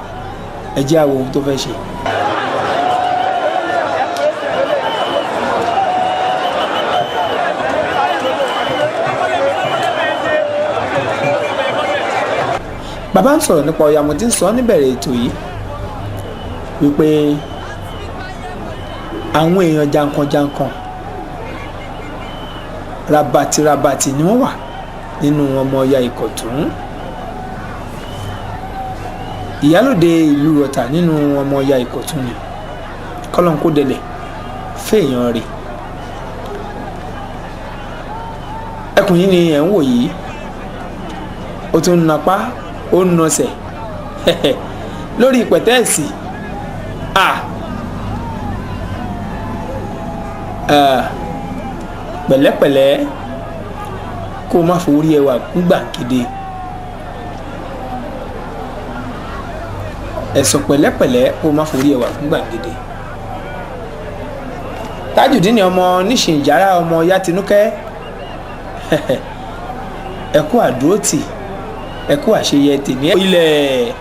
S1: Ẹ jẹ́ àwọ̀ ohun tó fẹ́ ṣe. Bàbá ń sọ̀rọ̀ nípa Ọya, mo ti ń sọ níbẹ̀rẹ̀ ètò yìí wípé àwọn èèyàn jankan-jankan rabatirabati ni wọ́n wà nínú ọmọ Ọya Ìkọ̀tún. Ìyálòde ìlú Ọ̀tà nínú ọmọ Ọya Ìkọ̀tún ni kọ́lọ́n kó dẹlẹ̀ fẹ́ẹ̀yàn rè. Ẹkùn yìí ni ẹ̀ ń wò yìí, ó tún ń napá, ó ń nọsẹ̀ lórí pẹ̀tẹ́ẹ̀sì. Pẹ̀lẹ́pẹ̀lẹ́, kó o má forí ẹwà gbà kéde. Ẹ̀sọ̀ pẹ̀lẹ́pẹ̀lẹ́, kó o má forí ẹwà gbà kéde. Tajudeen ọmọ níṣìnjára ọmọ Yatinúkẹ́, ẹ kú àdúrótì, ẹ kú àṣeyẹ tèmi ilẹ̀.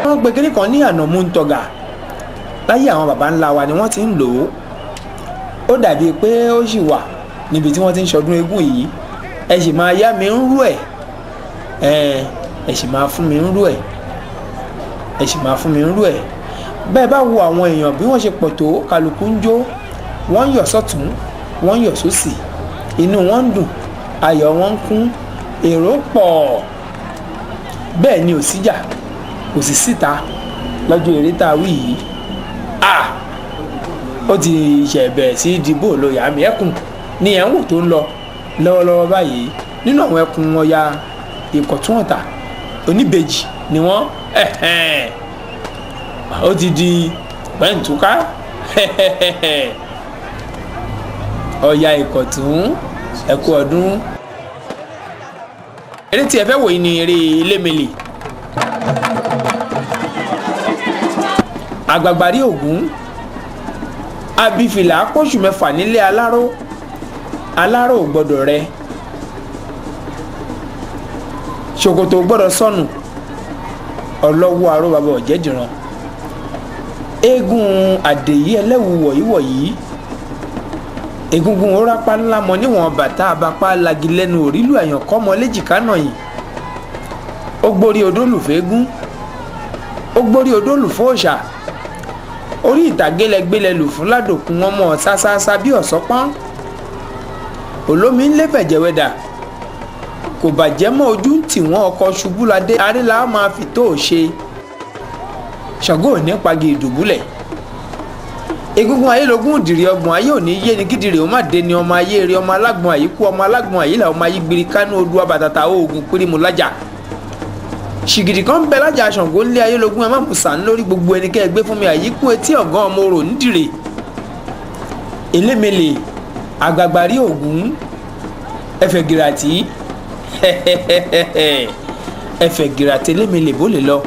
S1: Wọ́n pe kínní kan ní ànàmúntọ̀gà. Láyé àwọn baba ńlá wa ni wọ́n ti ń lò ó. Ó dàbíi pé ó sì wà níbi tí wọ́n ti ń ṣọdún eégún yìí. Ẹ sì máa yá mi ń rú ẹ̀, ẹ sì máa fún mi ń rú ẹ̀, ẹ sì máa fún mi ń rú ẹ̀. Bẹ́ẹ̀ bá wo àwọn èèyàn bí wọ́n ṣe pọ̀ tó, kálukú ń jó, wọ́n ń yọ̀ sọ́tún, wọ́n ń yọ̀ sósì, inú wọn ń dùn, ayọ̀ wọn ń kún, èrò pọ̀. Bẹ́ẹ̀ ni ò síjà, kò sì síta lọ́jọ́ eré tá a wí yìí. Ó ti ṣẹ̀ bẹ̀rẹ̀ sí dìbò lóyè àmì. Ẹkùn ni ẹ̀ ń wò tó ń lọ lọ́wọ́lọ́wọ́ báyìí nínú àwọn ẹkùn Ọya Ìkọ̀tún Ọ̀tà. Oníbejì ni wọ́n. Ó ti di pẹ́ǹtùká. Ọya Ìkọ̀tún, ẹ kú ọdún. Eré tí ẹ fẹ́ wò yìí ni eré Elémele. Àgbàgbàrí Ògún abifìlà kóṣù mẹ́fà nílé aláró, aláró ò gbọ́dọ̀ rẹ, ṣòkòtò gbọ́dọ̀ sọnù, ọlọ́wọ́ aró bàbá ọ̀jẹ̀dìran. Eégún àdèyí ẹlẹ́wù wọ̀yíwọ̀yí, egungun orápá ńlá mọ níwọ̀n bàtà abapá lagi lẹ́nu òrílù àyàn kọ́mọ léjìká nàyìn. Ó gbórí odólùfẹ́gún, ó gbórí odólùfọ́ òòṣà. Orí ìtàgé lẹgbẹ́lẹ lù fún ládòkun, wọn mọ̀ ṣáṣáṣá bí ọ̀sọ́pọ́n. Olómi ń lé fẹ̀jẹ̀wẹ̀dà kò bàjẹ́ mọ́, ojú ń tì wọ́n. Ọkọ̀ Ṣubúladé arélà máa fi tó ṣe. Ṣàngó ò ní pagi ìdùbúlẹ̀. Egungun ayélogún ìdìrí ọgbọ̀n ayé òní yé ni kídìrí ó má dé ni. Ọmọ ayé eré, ọmọ alágbọ̀n àyíkú, ọmọ alágbọ̀n àyílà, ọmọ ayígbiri kánú odò abàtàtà oògùn pírímù lájà. Ṣìgìdì kan bẹ lájà Ṣàngó ńlé ayélogún, ẹ má mú sàn lórí gbogbo ẹni kẹ́ ẹ gbé fún mi. Àyíkú etí ọ̀gán ọmọ orò nídìrè. Elémele àgbàgbàrí ògún ẹfẹ̀ gìràtì ẹfẹ̀ gìràtì elémele bó lè lọ.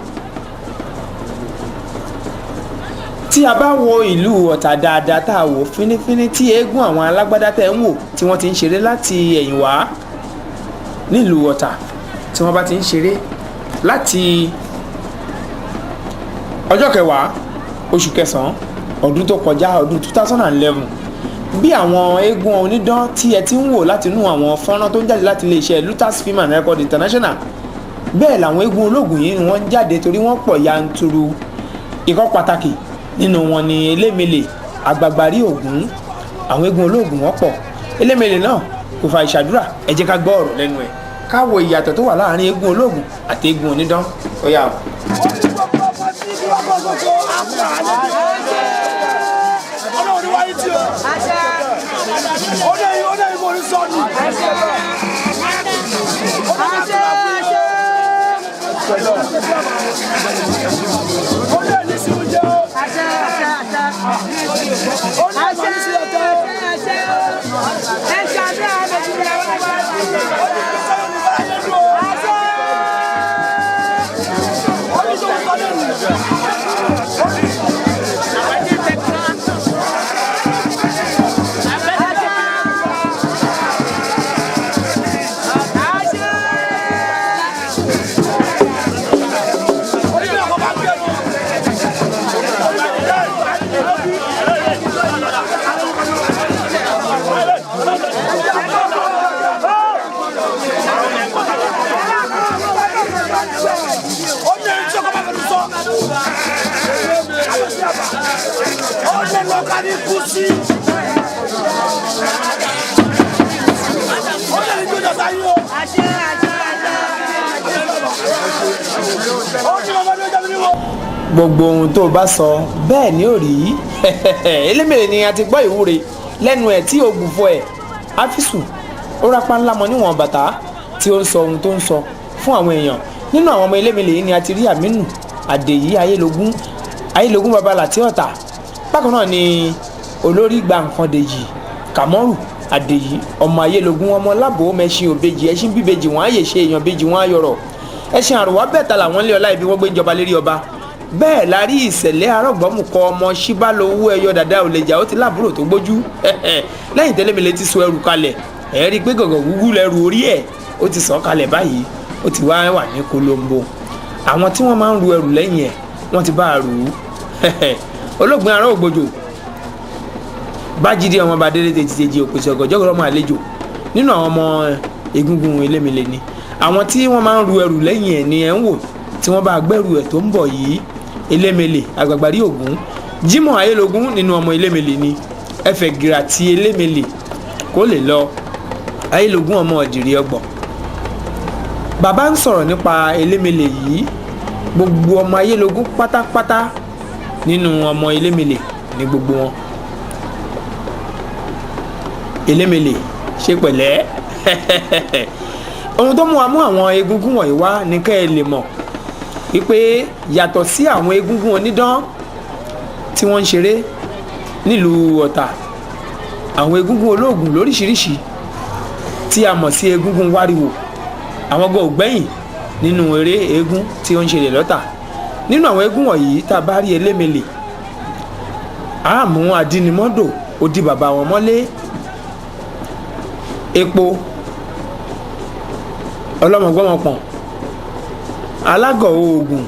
S1: Tí a bá wo ìlú Ọ̀tà dáadáa, tá a wò fínífíní, tí eégún àwọn alágbádá tẹ̀ ń wò tí wọ́n ti ń ṣeré láti ẹ̀yìn wá nílùú Ọ̀tà, tí wọ́n bá ti ń ṣeré láti ọjọ́ kẹwàá oṣù kẹsàn-án ọdún tó kọjá, ọdún 2011, bí àwọn eégún onídán tí ẹ ti ń wò láti inú àwọn fọ́nrán tó ń jáde láti iléeṣẹ́ Lutas Film and Record International, bẹ́ẹ̀ làwọn eégún ológun yìí ni wọ́n ń jáde torí wọ́n pọ̀ yanturu. Ikọ́ pàtàkì nínú wọn ni Elémele àgbàgbàrí ògún. Àwọn eégún ológun wọn pọ̀. Elémele náà kò fa ìṣàdúrà. Ẹ jẹ́ ká gbọ́ ọ̀rọ̀ lẹ́nu ẹ̀, ká wo ìyàtọ̀ tó wà láàrin eégún ológun àti eégún onídán. Ó yá o.
S3: Ọlọ́run ní wáyé tí o. Ó dẹ̀ yìí, ó dẹ̀ yìí, mo ní sọ́ọ̀nù. Ó dẹ̀ ní sí oúnjẹ o. Ó dẹ̀ ní sí ọ̀tọ̀ o. Ó ní kí sọ́yìn ní báyé lù o. Ó ní sọ́yìn sọ́yìn lù.
S1: Gbogbo ohun tó o bá sọ bẹ́ẹ̀ ni ó rí. Elémèrè ni a ti gbọ́ ìwúre lẹ́nu ẹ̀ tí o gbùfọ́ ẹ̀ áfísù ó rápá ńlá mọ níwọ̀n bàtà tí ó ń sọ ohun tó ń sọ fún àwọn èèyàn. Nínú àwọn ọmọ Elémele yìí ni a ti rí Aminu Àdèyí Ayélogún, Ayélogún babalà tí ọ̀tà. Bákan náà ni olórí gba nǹkan Dèjì Kàmọ́rù Àdèyí ọmọ Ayélogún, ọmọ lábò mẹṣin òbejì, ẹṣin bíbejì wọn àyè ṣe èèyàn bejì wọn ayọrọ ẹṣin àrùwá bẹ́ẹ̀ ta làwọn lé ọlá ibi wọ́n gbé ń jọba lérí ọba. Bẹ́ẹ̀ la rí ìṣẹ̀lẹ̀ arọ́gbọ́mùkọ ọmọ ṣíbálòwú ẹyọ dàda òlẹ̀jà, ó ti láàbúrò tó gbójú lẹ́yìn tẹ́lẹ̀mẹ́lẹ́ ti sọ ẹrù kalẹ̀. Ẹ̀ rí i pé gọ̀gọ̀ gúgú lẹ́rù orí ẹ̀ ó ti sọ kalẹ̀ báyìí, ó ti wá wà ní kolombo. Àwọn tí wọ́n máa ń ru ẹrù lẹ́yìn ẹ̀ wọ́n ti bá a rù ú. Olóògbé ará ògbójò bájídé ọmọ bàdélé tèjìtèjì òpèsè ọ̀gọ̀jọ́gọ̀rọ̀ ọmọ àlejò nínú àwọn ọmọ egungun Elémele ni. Àwọn tí wọ́n máa ń ru ẹrù lẹ́yìn ẹ̀ ni ẹ̀ ń wò tí wọ́n bá gbẹ́rù ẹ̀ tó ń bọ̀ yìí. Elémele àgbàgbàrí ògún, Jimoh Ayélogún nínú ọmọ Elémele ni. Ẹfẹ̀ gìrà ti Elémele kó lè lọ. Ayélogún ọmọ ọ̀dìrì ọgbọ̀n. Bàbá ń sọ̀rọ̀ nípa Elémele yìí. Gbogbo ọmọ Ayélogún pátápátá nínú ọmọ Elémele ní gbogbo wọn. Elémele ṣe pẹ̀lẹ́. Ohun tó mú wa mú àwọn egungun wọ̀nyí wá ní kẹ́ ẹ lè mọ̀ wípé yàtọ̀ sí àwọn egungun onídán tí wọ́n ń ṣeré nílùú Ọ̀tà, àwọn egungun olóògùn lóríṣiríṣi tí a mọ̀ sí egungun wáriwò, àwọn gan ògbẹ́yìn nínú eré eégún tí ó ń ṣẹlẹ̀ lọ́tà. Nínú àwọn eégún wọ̀nyí, tá a bá rí Elémele, àmú adínimọ́dò ó di bàbá wọn mọ́lé, epo ọlọ́mọgbọ́mọpọ̀n, alágọ̀ oògùn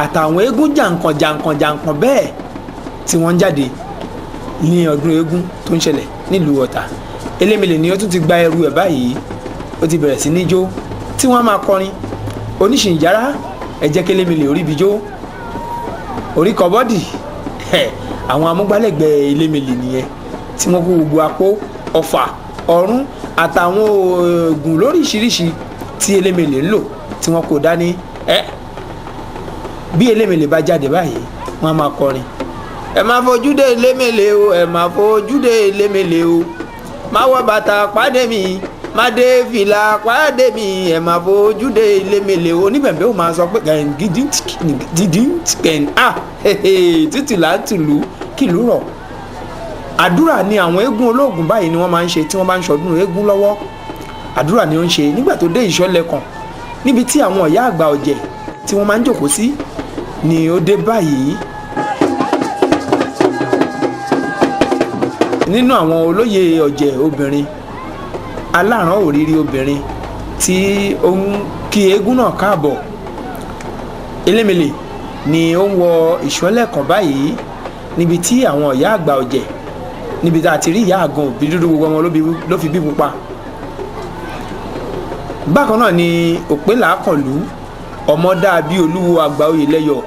S1: àtàwọn eégún jàǹkàn jàǹkàn jàǹkàn bẹ́ẹ̀ tí wọ́n ń jáde ní ọdún eégún tó ń ṣẹlẹ̀ nílùú Ọ̀tà. Elémele ni ó tún ti gba ẹrù ẹ̀ báyìí, ó ti bẹ̀rẹ̀ sí ní jó tí wọ́n á máa kọrin oníṣìnjára. Ẹ jẹ́ k'Elémele orí ibi jó orí kọ́bọ́dì. Àwọn amúgbálẹ́gbẹ̀ẹ́ Elémele nìyẹn tí wọ́n kó gbogbo apó ọfà ọ̀run àtàwọn oògùn lóríṣiríṣi tí Elémèlè ń lò tí wọ́n kò dání. Ẹ bí Elémèlè bá jáde báyìí, wọ́n á máa kọrin: ẹ máa fojú dé Elémèlè o, ẹ máa fojú dé Elémèlè o, má wọ bàtà pàdé mi, má dé fìlà pàdé mi, ẹ máa fojú dé Elémèlè o. Oníbẹ̀bẹ̀ ó máa sọ pé gẹ̀ǹgídín ah, títì là ń tìlú kìlú rọ̀. Àdúrà ni àwọn eégún olóògùn báyìí ni wọ́n máa ń ṣe tí wọ́n bá ń ṣọdún eégún lọ́wọ́. Àdúrà ni ó ń ṣe nígbà tó dé ìṣọ́lẹ̀kàn, níbi tí àwọn ìyá àgbà ọ̀jẹ̀ tí wọ́n máa ń jòkó sí ni ó dé báyìí. Nínú àwọn olóyè ọ̀jẹ̀ obìnrin, aláràn òrìrì obìnrin tí ó ń kí eégún náà káàbọ̀, Elémèlè ni ó ń wọ ìṣọ́lẹ̀kàn báyìí, níbi tí àwọn ìyá àgbà ọ̀jẹ̀, níbi tá a ti rí ìyá àgan òbí dúdú, gbogbo ọmọ ló fi bí pupa. Bákan náà ni òpè làákànlú ọmọ dàbí olúwo àgbà oyè lẹ́yọ̀,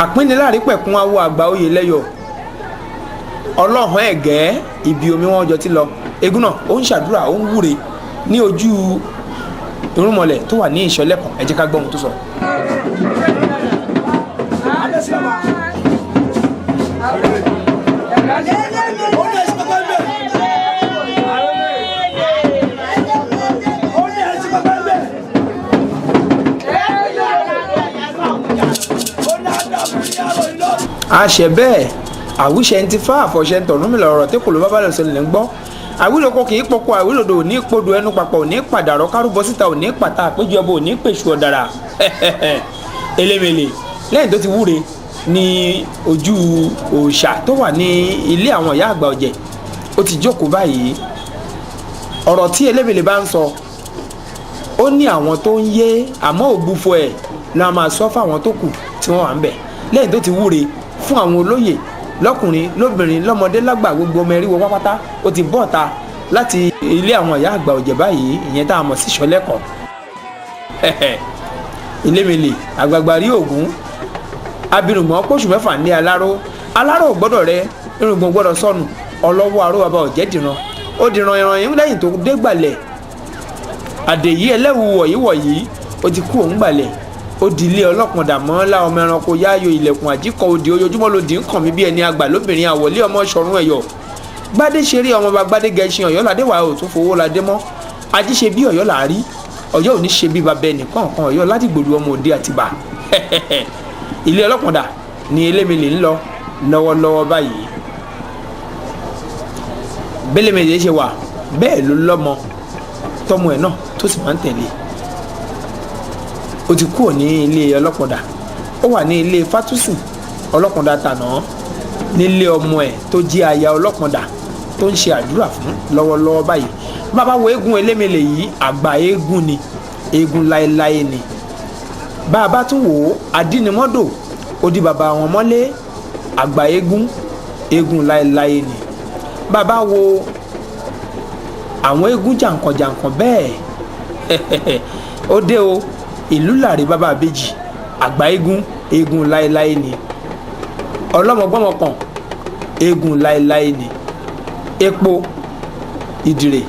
S1: àpínniláàrí pẹ̀kun awo àgbà oyè lẹ́yọ̀, ọlọ́hàn ẹ̀gẹ́ ibi omi wọn jọ ti lọ. Eégún náà ó ń ṣàdúrà, ó ń wúre ní ojú irúnmọlẹ̀ tó wà ní ìṣọ̀lẹ̀kàn. Ẹ jẹ́ ká gbọ́ ohun tó sọ. Àṣẹ bẹ́ẹ̀, àwíṣẹ ń ti fá, àfọ̀ṣẹ ń tọ̀nú mi lọ̀rọ̀ tí kò ló bá bá lọ sọlẹ̀ ń gbọ́. Àwílòkọ kì í pọkọ, àwílòdò ò ní podò, ẹnu papọ̀ ò ní pàdàrọ̀, kárúbọ síta ò ní pàtà, àpéjọ ẹbọ ò ní pèsè ọ̀dàrà. Elémèlè lẹ́yìn tó ti wúre ní ojú òòṣà tó wà ní ilé àwọn ìyá àgbà ọ̀jẹ̀, ó ti jókòó báyìí. Ọ̀rọ̀ tí Elémèlè bá ń sọ, ó ní àwọn tó ń yé, àmọ́ ògbufọ̀ ẹ̀ la máa sọ fáwọn tó kù tí wọ́n wà ń bẹ̀. Lẹ́yìn tó ti wúre fún àwọn olóyè lọ́kùnrin, lóbìnrin, lọ́mọdé, lágbà, gbogbo ọmọ eriwo pápátá, ó ti bọ́ ọ̀ta láti ilé àwọn ìyá àgbà ọ̀jẹ̀ báyìí, ìyẹn tá a mọ̀ sí ìṣọ̀lẹ́kọ̀. Elémèlè àgbààgbà rí ògún abirùngbọ̀n pósù 6 ní aláró, aláró ò gbọ́dọ̀ rẹ, irùngbọ̀n gbọ́dọ̀ sọnù, ọlọ́wọ́ aró bàbá ọ̀jẹ̀ dìran, ó dìran ìran yìí lẹ́yìn tó dé gbàlẹ̀. Àdèyí ẹlẹ́wù wọ̀yíwọ̀yí, ó ti kú òun gbàlẹ̀, ó di ilé ọlọ́pọ̀ndà mọ́lá, ọmọ ẹranko yáyò ilẹ̀kùn àjíkọ̀ òdì, ojoojúmọ́ ló di ń kàn mí bí ẹni àgbà lóbìnrin àwọ̀lé ọmọ ṣọ̀run ẹ̀yọ̀ gbadé ṣeré ọmọọba gbadé gẹṣin ọ̀yọ́ ládé wàá ò tún fowó ládé mọ́ ají ṣe bí ọ̀yọ́ là á rí, ọ̀yọ́ ò ní ṣe bí bàbá ẹnìkan kan, ọ̀yọ́ ládìgbòlù ọmọ òde àtìbà. Ilé ọlọ́pọ̀ndà ni Elémèlè ń lọ lọ́wọ́lọ́wọ́ báyìí. Bẹ́lẹ̀mẹ̀lẹ̀ ṣe wà bẹ́ẹ̀ ló lọ́mọ tọmọ ẹ̀ náà tó sì máa ń tẹ̀lé. Ó ti kúrò ní ilé ọlọ́pọ̀dà, ó wà ní ilé Fátúsìn ọlọ́pọ̀dà tànà, nílé ọmọ ẹ̀ tó jẹ́ aya ọlọ́pọ̀dà tó ń ṣe àdúrà fún lọ́wọ́lọ́wọ́ báyìí. Bàbá wo eégún Elémèlè yìí, àgbà eégún ni, eégún láéláé ni. Bàbá tún wò ó, adínimọ́dò ó di bàbá wọn mọ́lé, àgbà eégún, eégún láéláé ni. Bàbá wo àwọn eégún jàǹkànjàǹkàn bẹ́ẹ̀, ó dé o, ìlú làrí bàbá àbèjì, àgbà eégún, eégún láéláé ni. Ọlọ́mọgbọ́mọ kan, eégún láéláé ni. Epo ìdìrè,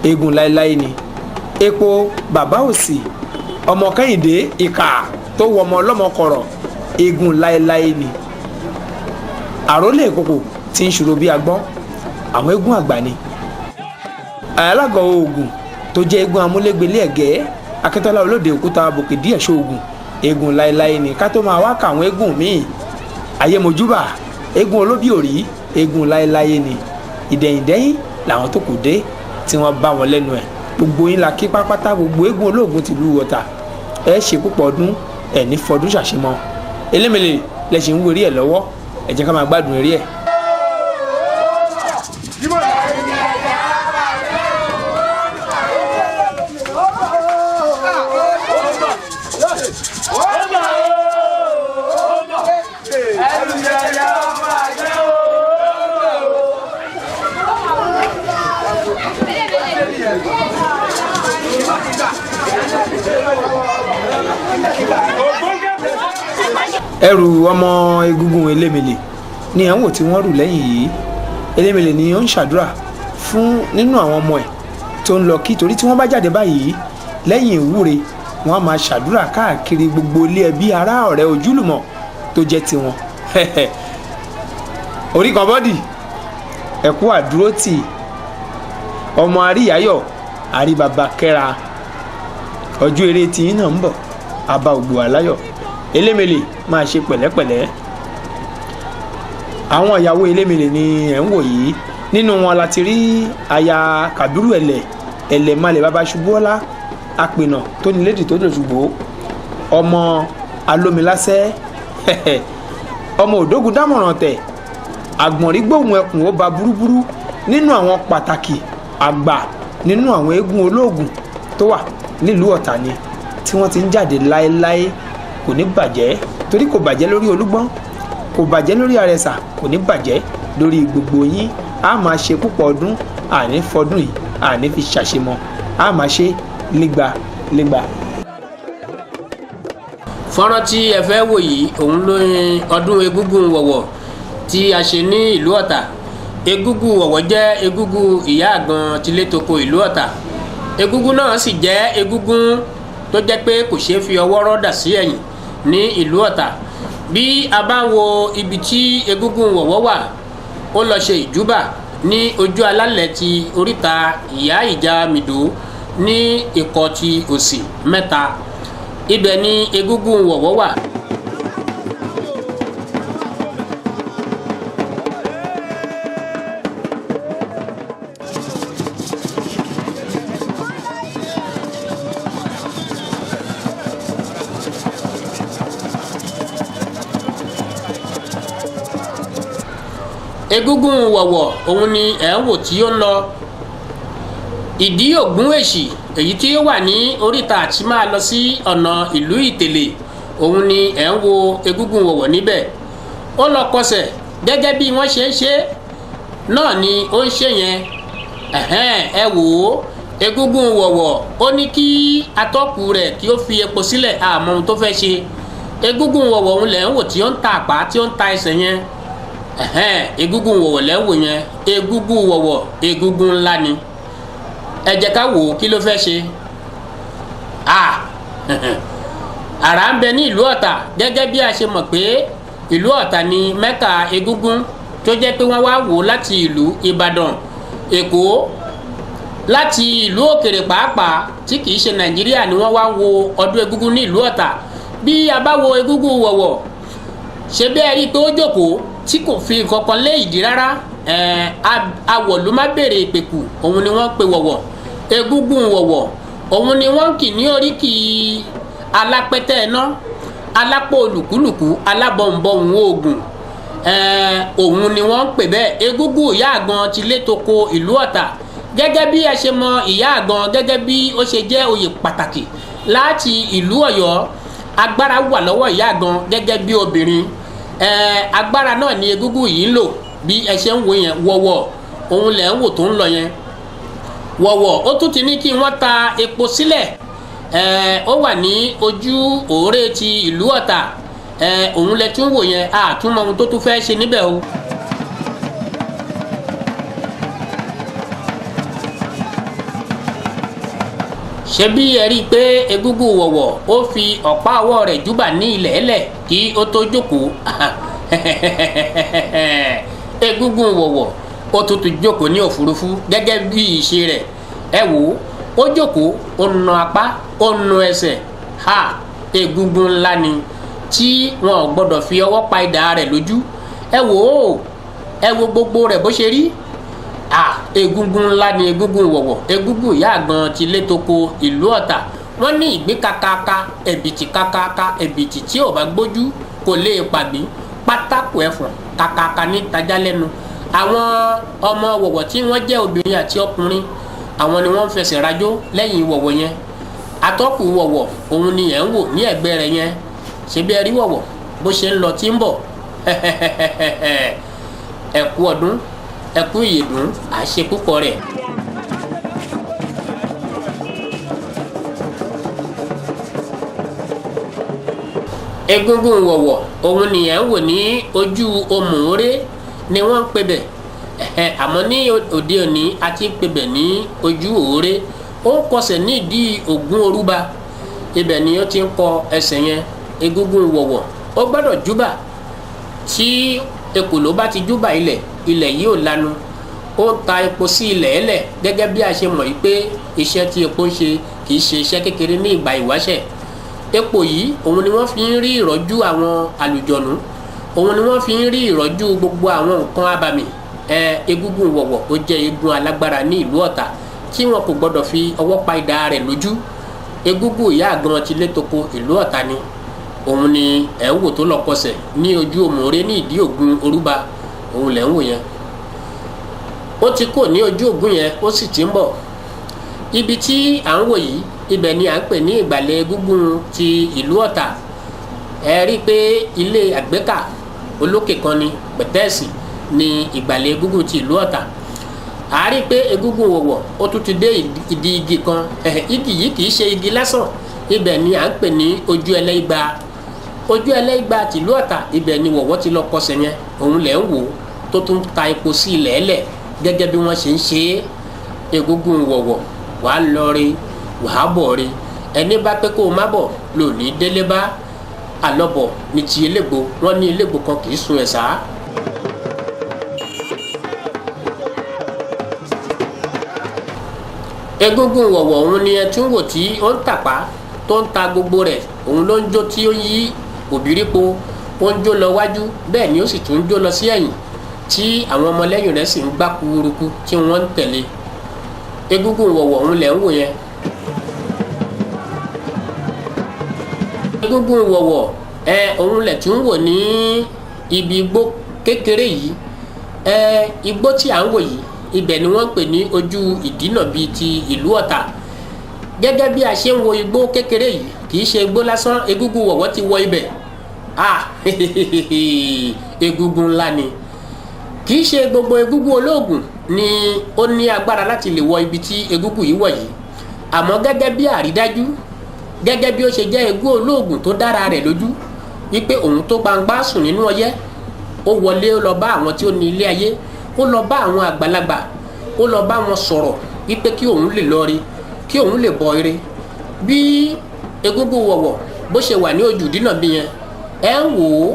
S1: eégún láéláé ni. Epo bàbá òsì, ọmọ Kẹ́hìndé ìkà tó wọ ọmọ ọlọ́mọ kọ̀rọ̀, eégún láéláé ni. Àrólé ìkòkò tí ń ṣòro bí agbọ́n, àwọn eégún àgbà ni. Alágọ̀ oògùn tó jẹ́ eégún amúlégbélé ẹ̀gẹ́, Akíntọ́lá olóde òkúta bòkè díẹ̀ ṣoògùn, eégún láéláé ni. Ká tó máa wá ka àwọn eégún míì, ayémojúbà, eégún olóbì òrí, eégún láéláé ni. Ìdẹ̀yìndẹ́yìn làwọn tó kù dé tí wọ́n bá wọn lẹ́nu ẹ̀. Gbogbo yín la kí pápátá, gbogbo eégún olóògùn tìlú Ọ̀tà, ẹ ṣe púpọ̀ ọdún, ẹ ní fọdún ṣàṣemọ. Elémèlè lẹ ṣì ń wo eré ẹ̀ lọ́wọ́, ẹ jẹ́ ká máa gbádùn eré ẹ̀. Ẹrù ọmọ egungun Elémèlè ni ẹ̀ ń wò tí wọ́n rù lẹ́yìn yìí. Elémele ni ó ń ṣàdúrà fún nínú àwọn ọmọ ẹ̀ tó ń lọ kí, torí tí wọ́n bá jáde báyìí lẹ́yìn ìwúre, wọ́n á máa ṣàdúrà káàkiri gbogbo ilé, ẹbí, ará, ọ̀rẹ́, ojúlùmọ̀ tó jẹ́ tiwọn. Orí kan bọ́dì, ẹ̀kú àdúrótì, ọmọ àríyáyọ̀ àríbàbà kẹ́ra, ọjọ́ eré tiyín náà ń bọ̀, àbá ògbò àláyọ̀. Elémele máa ṣe pẹ̀lẹ́pẹ̀lẹ́. Àwọn ìyàwó Elémele ni ẹ̀ ń wò yìí. Nínú wọn la ti rí aya Kàbírù Ẹ̀lẹ̀ Ẹ̀lẹ̀ Malẹ̀, bàbá Ṣubúọ́lá Apènà tó ní lédè tó dòṣùgbò, ọmọ alómilásẹ́, ọmọ òdógun dámọ̀ràn tẹ̀ àgbọ̀nrín gbóhùn ẹkùn ó ba burúburú. Nínú àwọn pàtàkì àgbà nínú àwọn eégún olóògùn tó wà nílùú Ọ̀tà ni tí wọ́n ti ń jáde láéláé. Kò ní bàjẹ́, torí kò bàjẹ́ lórí Olúgbọ́n, kò bàjẹ́ lórí Àrẹ̀sà, kò ní bàjẹ́ lórí gbogbo yín. A máa ṣe púpọ̀ ọdún, àní fọdún yìí àní fi ṣàṣemọ, a máa ṣe légbà légbà.
S9: Fọ́nrán tí ẹ fẹ́ wò yìí, òun ló ń ọdún egúngún Wọ̀wọ̀ tí a ṣe ní ìlú Ọ̀tà. Egúngún Wọ̀wọ̀ jẹ́ egúngún ìyá àgbọn tilétoko ìlú Ọ̀tà. Egúngún náà sì jẹ́ egúngún tó jẹ́ pé kò ṣeé fi ọwọ́ rọ́ dà sí ẹ̀yìn ní ìlú Ọ̀tà. Bí a bá ń wo ibi tí egúngún Wọ̀wọ̀ wà, ó lọ ṣe ìjúbà ní ojú alálẹ̀ ti oríta ìyá ìjà Mìdó ní ikọ̀ ti òsì mẹ́ta. Ibẹ̀ ni egúngún Wọ̀wọ̀ wà. Egúngún Wọ̀wọ̀ òun ni ẹ̀ ń wò tí ó ń lọ ìdí ògún èṣì, èyí tí ó wà ní oríta àti máa lọ sí ọ̀nà ìlú Ìtẹ̀lé. Òun ni ẹ̀ ń wo egúngún Wọ̀wọ̀ níbẹ̀. Ó lọ kọsẹ̀ gẹ́gẹ́ bí wọ́n ṣe ń ṣe náà ni ó ń ṣe yẹn. Ẹ̀hẹ́n, ẹ wò ó, egúngún Wọ̀wọ̀ ó ní kí atọ́kù rẹ̀ kí ó fi epo sílẹ̀, àmọ́ ohun tó fẹ́ ṣe. Egúngún Wọ̀wọ̀ òun lẹ̀ ń wò tí ó ń ta àpá, tí ó ń ta ẹsẹ̀ yẹn. Ẹ̀hẹ́n, egúngún Wọ̀wọ̀ lẹ̀ ń wò yẹn. Egúngún Wọ̀wọ̀, egúngún ńlá ni. Ẹ jẹ́ ká wò ó, kí ló fẹ́ ṣe. Àrà ń bẹ ní ìlú Ọ̀tà. Gẹ́gẹ́ bí a ṣe mọ̀ pé ìlú Ọ̀tà ni mẹ́kà egúngún, tó jẹ́ pé wọ́n wá wò ó láti ìlú Ìbàdàn, Èkó, láti ìlú òkèrè pàápàá tí kìí ṣe Nàìjíríà ni wọ́n wá wo ọdún egúngún ní ìlú Ọ̀tà. Bí a bá wo egúngún Wọ̀wọ̀, ṣe bẹ́ẹ̀ rí i pé ó jókòó tí kò fi nǹkan kan lé ìdí rárá. Awọ̀ ló má béèrè ìpèkù, òun ni wọ́n pe Wọ̀wọ̀. Egúngún Wọ̀wọ̀ òun ni wọ́n kì ní oríkì alápẹ́tẹ́ iná, alápò olùkúlùkù, alábọ̀nbọ̀n oògùn. Òun ni wọ́n ń pè bẹ́ẹ̀, egúngún ìyá àgbọn tilétoko ìlú Ọ̀tà. Gẹ́gẹ́ bí ẹ ṣe mọ ìyá àgbọn, gẹ́gẹ́ bí ó ṣe jẹ́ oyè pàtàkì láti ìlú Ọ̀yọ́, agbára wà lọ́wọ́ ìyá àgbọn gẹ́gẹ́ bí obìnrin. Agbára náà ni egúngún yìí ń lò. Bí ẹ ṣe ń wo yẹn, Wọ̀wọ̀ òun lẹ̀ ń wò tó ń lọ yẹn. Wọ̀wọ̀ ó tún ti ní kí wọ́n ta epo sílẹ̀. Ó wà ní ojú òré ti ìlú Ọ̀tà. Òun lẹ tún wò yẹn, àtúmọ̀ ohun tó tún fẹ́ ṣe níbẹ̀ o. Ṣé bí ẹ rí i pé egúngún Wọ̀wọ̀ ó fi ọ̀pá ọwọ́ rẹ̀ júbà ní ilẹ̀ ẹlẹ̀ kí ó tó jókòó. Egúngún Wọ̀wọ̀ ó tún ti jókòó ní òfurufú gẹ́gẹ́ bí ìṣe rẹ̀. Ẹ wò ó, ó jókòó, ó na apá, ó na ẹsẹ̀. Ha, egúngún ńlá ni tí wọn ò gbọ́dọ̀ fi ọwọ́ pa idà rẹ̀ lójú. Ẹ wò ó, ẹ wo gbogbo rẹ̀ bó ṣe rí. Egúngún ńlá ni egúngún Wọ̀wọ̀, egúngún ìyá àgbọn tilétoko ìlú Ọ̀tà. Wọ́n ní ìgbín kakaka, ẹ̀bìtì kakaka, ẹ̀bìtì tí ò bá gbójú kò lè pàgbín, pátákó ẹ̀fọ̀n kakaka ní tajá lẹ́nu. Àwọn ọmọ Wọ̀wọ̀ tí wọ́n jẹ́ obìnrin àti ọkùnrin, àwọn ni wọ́n ń fẹsẹ̀ rajó lẹ́yìn Wọ̀wọ̀ yẹn. Atọ́kù Wọ̀wọ̀ òun ni ẹ̀ ń wò ní ẹ̀gbẹ́ rẹ̀ yẹn. Ṣé bí ẹ rí Wọ̀wọ̀ bó ṣe ń lọ tí ń bọ̀. Ẹ kú ọdún, ẹ kú ìyèdún, àṣẹ púpọ̀ rẹ̀. Egúngún Wọ̀wọ̀ òun ni ẹ̀ ń wò ní ojú Òmùórè ni wọ́n ń pè bẹ̀. Àmọ́ ní òde òní a ti ń pebẹ̀ ní ojú òóré. Ó ń kọsẹ̀ ní ìdí Ògún Orúba, ibẹ̀ ni ó ti ń kọ ẹsẹ̀ yẹn. Egúngún wọ̀wọ̀ ó gbọ́dọ̀ júbà. Tí ekòló bá ti júbà ilẹ̀, ilẹ̀ yìí ò lanu. Ó ń ta epo sí ilẹ̀ ẹlẹ̀, gẹ́gẹ́ bí a ṣe mọ̀ yìí pé iṣẹ́ tí epo ń ṣe kì í ṣe iṣẹ́ kékeré ní ìgbà ìwáṣẹ̀. Epo yìí òun ni wọ́n fi ń rí ìrọ́jú àwọn àlùjọ̀nú, òun ni wọ́n fi ń rí ìrọ́jú gbogbo àwọn nǹkan abàmì. Egúngún wọ̀wọ̀ ó jẹ́ eégún alágbára ní ìlú Ọ̀tà tí wọn kò gbọdọ̀ fi ọwọ́ pa idà rẹ̀ lójú. Egúngún ìyá àgbọn ti létoko ìlú Ọ̀tà ni. Òun ni ẹ̀ ń wò tó lọ kọsẹ̀ ní ojú Òmùrè ní ìdí Ògún Orúba, òun lẹ̀ ń wò yẹn. Ó ti kò ní ojú Ògún yẹn, ó sì ti ń bọ̀. Ibi tí à ń wò yìí, ibẹ̀ ni à ń pè ní ìgbàlẹ̀ egúngún ti ìlú Ọ̀tà. Ẹ rí i pé ilé àgbékà olókè kan ni, pẹ̀tẹ́ẹ̀sì ni ìgbàlẹ̀ egúngún ti ìlú Ọ̀tà. A rí i pé egúngún wọ̀wọ̀ ó tún ti dé ìdí igi kan. Igi yìí kì í ṣe igi lásán, ibẹ̀ ni à ń pè ní ojú ẹlẹ́gba. Ojú ẹlẹ́gba tìlú Ọ̀tà, ibẹ̀ ni wọ̀wọ̀ ti lọ kọsẹ̀ yẹn. Òun lẹ̀ ń wò tó tún ta epo sí ilẹ̀ ẹlẹ̀ gẹ́gẹ́ bí wọ́n ṣe ń ṣe é. Egúngún wọ̀wọ̀ wàá lọ rí, wàá bọ̀ rí. Ẹni bá pé kó o má bọ̀ lòní délé bá. Àlọ́bọ̀ ní ti elégbò, wọ́n ní elégbò kan kì í sun ẹ̀sà. Egúngún wọ̀wọ̀ òun ni ẹ tún wò tí ó ń tàpá tó ń ta gbogbo rẹ̀. Òun ló ń jó tí ó ń yí òbírípo, ó ń jó lọ wájú, bẹ́ẹ̀ ni ó sì tún ń jó lọ sí ẹ̀yìn, tí àwọn ọmọlẹ́yìn rẹ̀ sì ń gbá kúrúkú tí wọ́n ń tẹ̀lé. Egúngún wọ̀wọ̀ òun lẹ̀ ń wò yẹn. Egúngún wọ̀wọ̀ òun lẹ̀ tún wò ní ibi igbó kékeré yìí. Igbó tí à ń wò yìí, ibẹ̀ ni wọ́n ń pè ní ojú ìdínà bíi ti ìlú Ọ̀tà. Gẹ́gẹ́ bí a ṣe ń wo igbó kékeré yìí, kì í ṣe igbó lásán, egúngún wọ̀wọ̀ ti wọ ibẹ̀. Egúngún ńlá ni. Kì í ṣe gbogbo egúngún olóògùn ni ó ní agbára láti lè wọ ibi tí egúngún yìí wọ̀ yìí. Àmọ́ gẹ́gẹ́ bí àrídájú, gẹ́gẹ́ bí ó ṣe jẹ́ egún olóògùn tó dára rẹ̀ lójú wípé òun tó gbangba sùn nínú ọyẹ́, ó wọlé, ó lọ bá àwọn tí ó ní ilé ayé, ó lọ bá àwọn àgbàlagbà, ó lọ bá wọn sọ̀rọ̀ wípé kí òun lè lọ rí, kí òun lè bọ ire. Bí egúngún wọ̀wọ̀ bó ṣe wà ní ojú dínà bí yẹn, ẹ ń wò ó,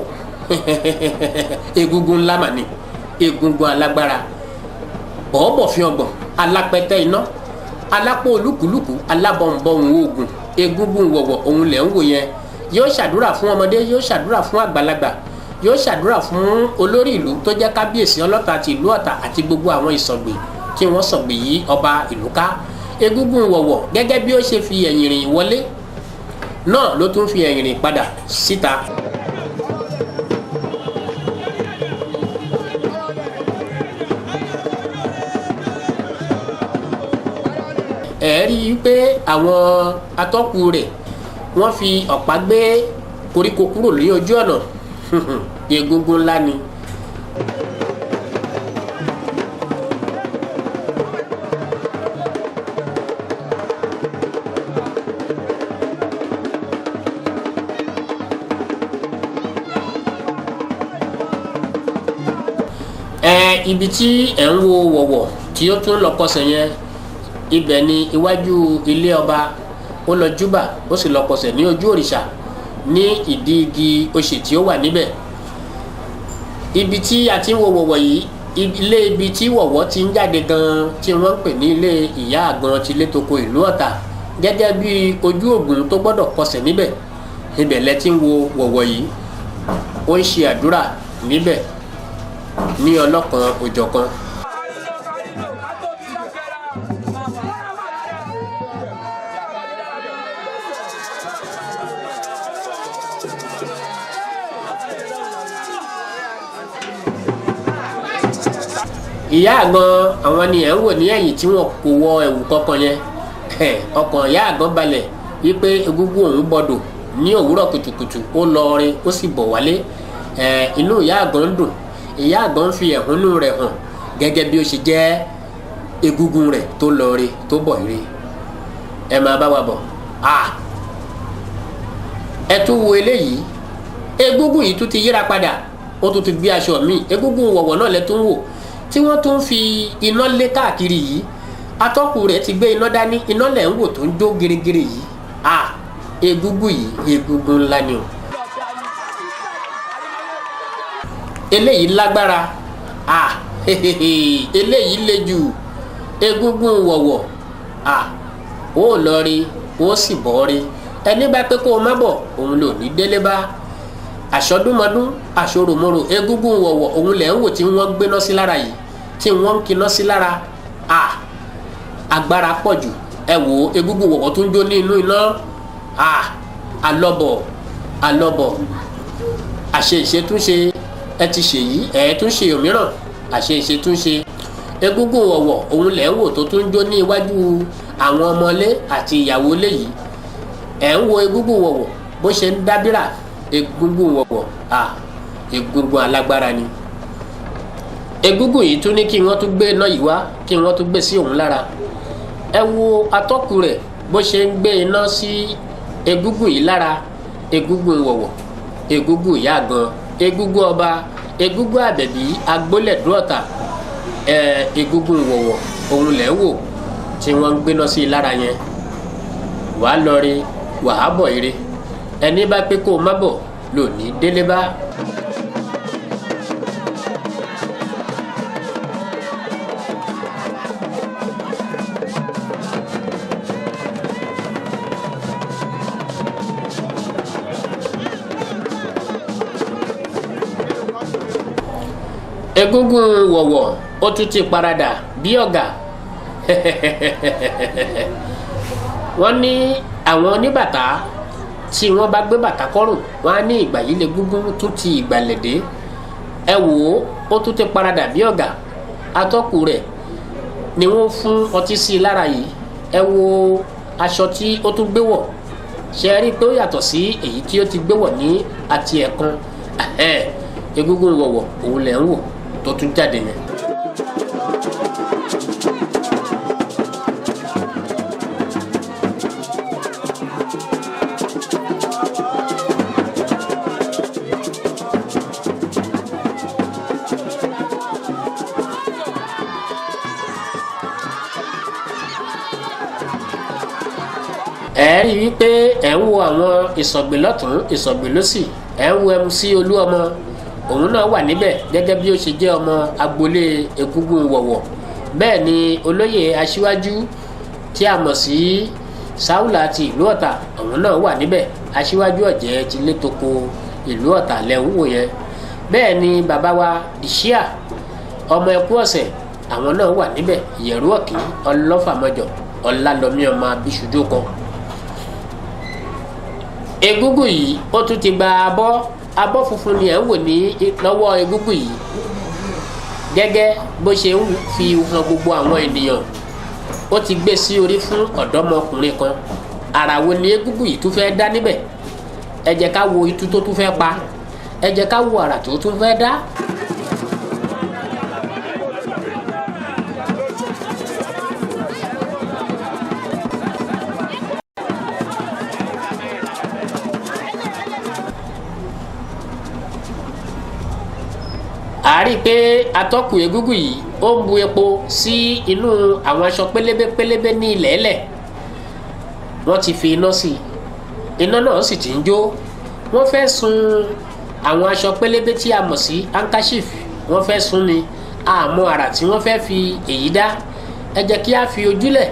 S9: egúngún ńlá mà ní, egúngún alágbára, bọ̀ọ̀bọ̀ fi ọgbọ̀n, alápẹ̀tẹ̀ iná, alápò olúkúlùkù, alábọ̀nbọ̀n oògùn. Egúngún wọ̀wọ̀ òun lẹ̀ ń wò yẹn. Yóò ṣàdúrà fún ọmọdé, yóò ṣàdúrà fún àgbàlagbà, yóò ṣàdúrà fún olórí ìlú tó jẹ́ kábíyèsí ọlọ́ta ti ìlú Ọ̀tà àti gbogbo àwọn ìsọ̀gbè tí wọ́n sọ̀gbè yí ọba ìlú ká. Egúngún wọ̀wọ̀ gẹ́gẹ́ bí ó ṣe fi ẹ̀yìn rìn wọlé náà ló tún fi ẹ̀yìn rìn padà síta. Ẹ rí i pé àwọn atọ́kù rẹ̀ wọ́n fi ọ̀pá gbé koríko kúrò ní ojú ọ̀nà. Egúngún ńlá ni. Ibi tí ẹ̀ ń wo wọ̀wọ̀ tí ó tún lọ kọsẹ̀ yẹn, ibẹ̀ ni iwájú ilé ọba. Ó lọ júbà, ó sì lọ kọsẹ̀ ní ojú òrìṣà ní ìdí igi oṣè tí ó wà níbẹ̀. Ibi tí a ti ń wo wọ̀wọ̀ yìí, ilé ibi tí wọ̀wọ̀ ti ń jáde gan-an tí wọ́n ń pè ní ilé ìyá àgbọn ti létoko ìlú Ọ̀tà, gẹ́gẹ́ bí ojú Ògún tó gbọ́dọ̀ kọsẹ̀ níbẹ̀. Ibẹ̀ lẹ ti ń wo wọ̀wọ̀ yìí, ó ń ṣe àdúrà níbẹ̀ ní ọlọ́kan òjọ̀kan. Ìyá àgbọn àwọn ni ẹ̀ ń wò ní ẹ̀yìn tí wọn kò wọ ẹ̀wù kankan yẹn. Ọkàn ìyá àgbọn balẹ̀ wípé egúngún òun bọdọ̀ ní òwúrọ̀ kùtùkùtù, ó lọ rin ó sì bọ̀ wálé. Inú ìyá àgbọn ń dùn, ìyá àgbọn fi ẹ̀hónú rẹ̀ hàn gẹ́gẹ́ bí ó ṣe jẹ́ egúngún rẹ̀ tó lọ rin tó bọ̀ ire. Ẹ máa bá wa bọ̀. Ẹ tún wo eléyìí, egúngún yìí tún ti yíra padà, ó tún ti gbé aṣọ míì. Egúngún wọ̀wọ̀ náà lẹ tún wò tí wọ́n tún fi iná lé káàkiri yìí. Atọ́kù rẹ̀ ti gbé iná dání, iná lẹ̀ ń wò tó ń jó girigiri yìí. Egúngún yìí egúngún ńlá ni o. Eléyìí lágbára, eléyìí le jù. Egúngún wọ̀wọ̀, ó lọ rí ó sì bọ́ rí. Ẹni bá pé kó o má bọ̀, òun lò ní délé bá. Àṣọdúnmọdún àṣoròmorò, egúngún wọ̀wọ̀ òun lẹ̀ ń wò tí wọ́n gbéná sí lára yìí, tí wọ́n ń kiná sí lára. Agbára pọ̀ jù. Ẹ wò ó, egúngún wọ̀wọ̀ tó ń jó ní inú iná. Alọ́bọ̀ alọ́bọ̀, àṣe ìṣetúnṣe, ẹ ti ṣèyí, ẹ tún ṣe òmíràn, àṣe ìṣetúnṣe. Egúngún wọ̀wọ̀ òun lẹ̀ ń wò tó tún jó ní iwájú àwọn ọmọlé àti ìyàwó ilé yìí. Ẹ̀ ń wo egúngún wọ̀wọ̀ bó ṣe ń dábìrà. Egúngún wọ̀wọ̀, egúngún alágbára ni. Egúngún yìí tún ní kí wọ́n tún gbé iná yìí wá, kí wọ́n tún gbé sí òun lára. Ẹ wo atọ́kù rẹ̀ bó ṣe ń gbé iná sí egúngún yìí lára. Egúngún wọ̀wọ̀, egúngún ìyá gan, egúngún ọba, egúngún àbẹ̀bí agbólẹ̀dúọ̀tà. Egúngún wọ̀wọ̀ òun lẹ̀ wò tí wọ́n ń gbéná sí i lára yẹn. Wàá lọ rí, wàá bọ̀ ire. Ẹni bá pé kó o má bọ̀ lòní délé bá. Egúngún wọ̀wọ̀ ó tún ti paradà bí ọ̀gà. Wọ́n ní àwọn oníbàtà tí wọ́n bá gbé bàtà kọ́rùn, wọ́n á ní ìgbà yìí lè gúngún tún ti ìgbàlẹ̀ dé. Ẹ wò ó, ó tún ti paradà bí ọ̀gà. Atọ́kù rẹ̀ ni wọ́n fún ọtí sí i lára yìí. Ẹ wo aṣọ tí ó tún gbé wọ̀, ṣe rí i pé ó yàtọ̀ sí èyí tí ó ti gbé wọ̀ ní àti ẹ̀kan. Egúngún wọ̀wọ̀ òun lẹ̀ ń wò tó tún jáde yẹn. Ẹ rí i wípé ẹ ń wo àwọn ìsọ̀gbè lọ́tún, ìsọ̀gbè lósì. Ẹ ń wo MC Olúọmọ, òun náà wà níbẹ̀ gẹ́gẹ́ bí ó ṣe jẹ́ ọmọ agboolé egúngún wọ̀wọ̀. Bẹ́ẹ̀ ni olóyè aṣíwájú tí a mọ̀ sí Sáúlà ti ìlú Ọ̀tà, òun náà wà níbẹ̀. Aṣíwájú ọ̀jẹ̀ ti létoko ìlú Ọ̀tà lẹ́hìn wò yẹn. Bẹ́ẹ̀ ni bàbá wa Ìṣíà ọmọ ẹkú ọ̀sẹ̀, àwọn náà wà níbẹ̀. Ìyẹ̀rú Ọ̀kín Ọlọ́fàmọjọ Ọlálọ́mí ọmọ Abíṣujú kan. Egúngún yìí ó tún ti gba abọ́, abọ́ funfun ni ẹ̀ ń wò ní lọ́wọ́ egúngún yìí gẹ́gẹ́ bó ṣe ń fi hàn gbogbo àwọn ènìyàn. Ó ti gbé sí orí fún ọ̀dọ́mọkùnrin kan. Àrà wo ni egúngún yìí tún fẹ́ dá níbẹ̀? Ẹ jẹ́ ká wo itú tó tún fẹ́ pa, ẹ jẹ́ ká wo àrà tó tún fẹ́ dá. A rí i pé atọ́kùn egúngún yìí ó ń bu epo sí inú àwọn aṣọ pélébé pélébé ní ilẹ̀ẹ́lẹ̀. Wọ́n ti fi iná sí i, iná náà sì ti ń jó. Wọ́n fẹ́ sun àwọn aṣọ pélébé tí a mọ̀ sí handkerchief, wọ́n fẹ́ sun ni. Àmọ́ àrà tí wọ́n fẹ́ fi èyí dá, ẹ jẹ́ kí a fi ojúlẹ̀,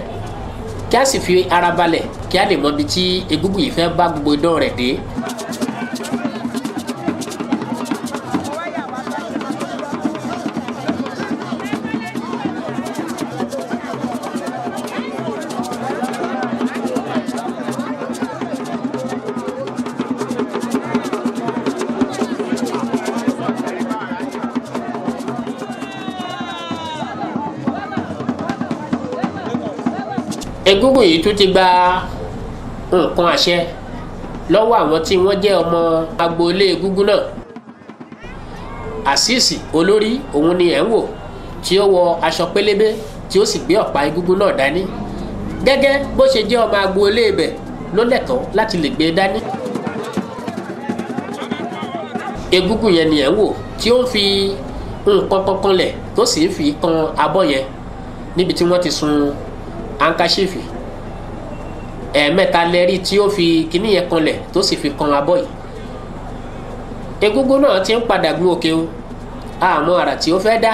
S9: kí a sì fi ara balẹ̀, kí a lè mọ ibi tí egúngún yìí fẹ́ bá gbogbo idán rẹ̀ dé. Egúngún yìí tún ti gba nǹkan àṣẹ lọ́wọ́ àwọn tí wọ́n jẹ́ ọmọ agboolé egúngún náà. Àṣìṣì olórí òun ni ẹ̀ ń wò tí ó wọ aṣọ pélébé tí ó sì gbé ọ̀pá egúngún náà dání. Gẹ́gẹ́ bó ṣe jẹ́ ọmọ agboolé ibẹ̀ ló lẹ́tọ̀ọ́ láti lè gbé e dání. Egúngún yẹn ni ẹ̀ ń wò tí ó ń fi nǹkan kankan lẹ̀ tó sì ń fi kan abọ́ yẹn níbi tí wọ́n ti sun ankaṣífì. Ẹ̀ẹ̀mẹ́ta lẹ́rí tí ó fi kíní yẹn kanlẹ̀ tó sì fi kan abọ́ yìí. Egúngún náà ti ń padà gun òkè o, àmọ́ àrà tí ó fẹ́ dá.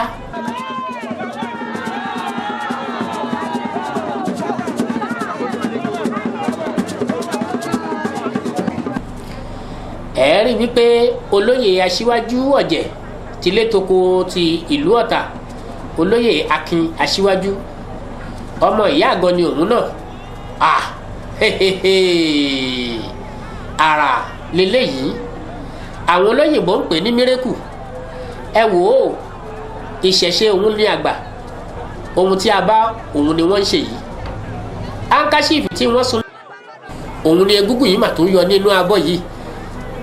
S9: Ẹ rí wípé olóyè aṣíwájú ọ̀jẹ̀ tilétoko ti ìlú Ọ̀tà, olóyè Akin aṣíwájú, ọmọ ìyá àgọ́ ni òun náà. Ah, àrà leléyìí àwọn olóyìnbó ń pè ní mírèkù. Ẹ wò ó, ìṣẹ̀ṣe òun ní àgbà, ohun tí a bá òun ni wọ́n ń ṣe yìí. Ankaṣífì tí wọ́n sun òun ni egúngún yìí mà tó yọ nínú abọ́ yìí,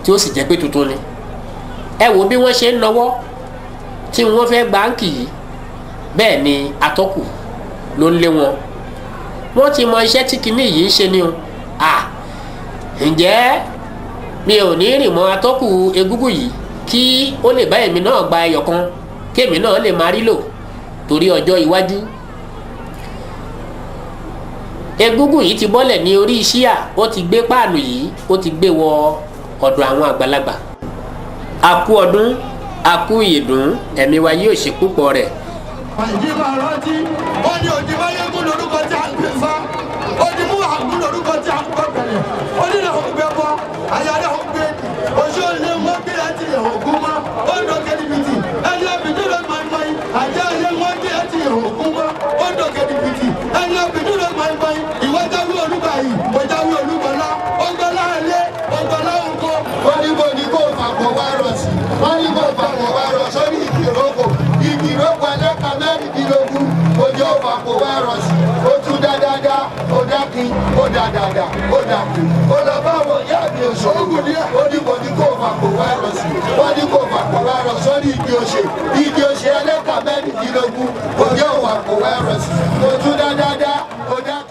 S9: tí ó sì jẹ́ pé tuntun ni. Ẹ wò bí wọ́n ṣe ń nọwọ́ tí wọ́n fẹ́ gba áǹkì yìí, bẹ́ẹ̀ ni atọ́kù ló ń lé wọn. Wọ́n ti mọ iṣẹ́ tí kinní yìí ń ṣe ni o. À, ǹjẹ́ mi ò ní rìn mọ́ atọ́kù egúngún yìí kí ó lè bá èmi náà gba ẹyọ kan, kí èmi náà lè máa rí lò torí ọjọ́ iwájú. Egúngún yìí ti bọ́lẹ̀ ní orí ṣíà, ó ti gbé páànù yìí, ó ti gbé wọ ọ̀dọ̀ àwọn àgbàlagbà. Àkú ọdún, àkú ìyèdún, ẹ̀mí wa yóò ṣe púpọ̀ rẹ̀.
S3: Àìjí máa rántí, ó ní òdì máyégún lórúkọ tí a ń pè fá, ó ní mú àgún lórúkọ tí a ń kọ bẹ̀rẹ̀, ó ní làwọn gbẹ bọ́, àyà rẹ̀ ń gbé, oṣù ilé wọn gbé láti ògún mọ́, ó ń dọ̀kẹ́ níbitì, ẹni ọ̀bìdúró mọ́ìmọ́ì, àjẹ́ ilé wọn gbé láti ògún mọ́, ó ń dọ̀kẹ́ níbitì, ẹni ọ̀bìdúró mọ́ìmọ́ì, ìwọ jáwé olúbàyí, ó jáwé olúbọlá, ó gbọ́lá ilé, ó gbọ́lá oko.
S10: Ó ní bó ní kó fàpọ̀ wá rọ̀ sí, wọ́n ní kó fàpọ̀ wá rọ̀ sórí ìkìrókò, ìkìrókò ẹlẹ́ka mẹ́rìndínlógún, ojú ó fàpọ̀ wá rọ̀ sí, ó tún dáadáa, ó dákin, ó dáadáa, ó dákin, ó lọ bá wọn ìyá mi òṣogùn ní, ó ní bó ní kó fàpọ̀ wá rọ̀ sí, wọ́n ní kó fàpọ̀ wá rọ̀ sórí igi òṣè, igi òṣè ẹlẹ́ka mẹ́rìndínlógún, ojú ó fàpọ̀ wá rọ̀ sí, ó tún dáadáa.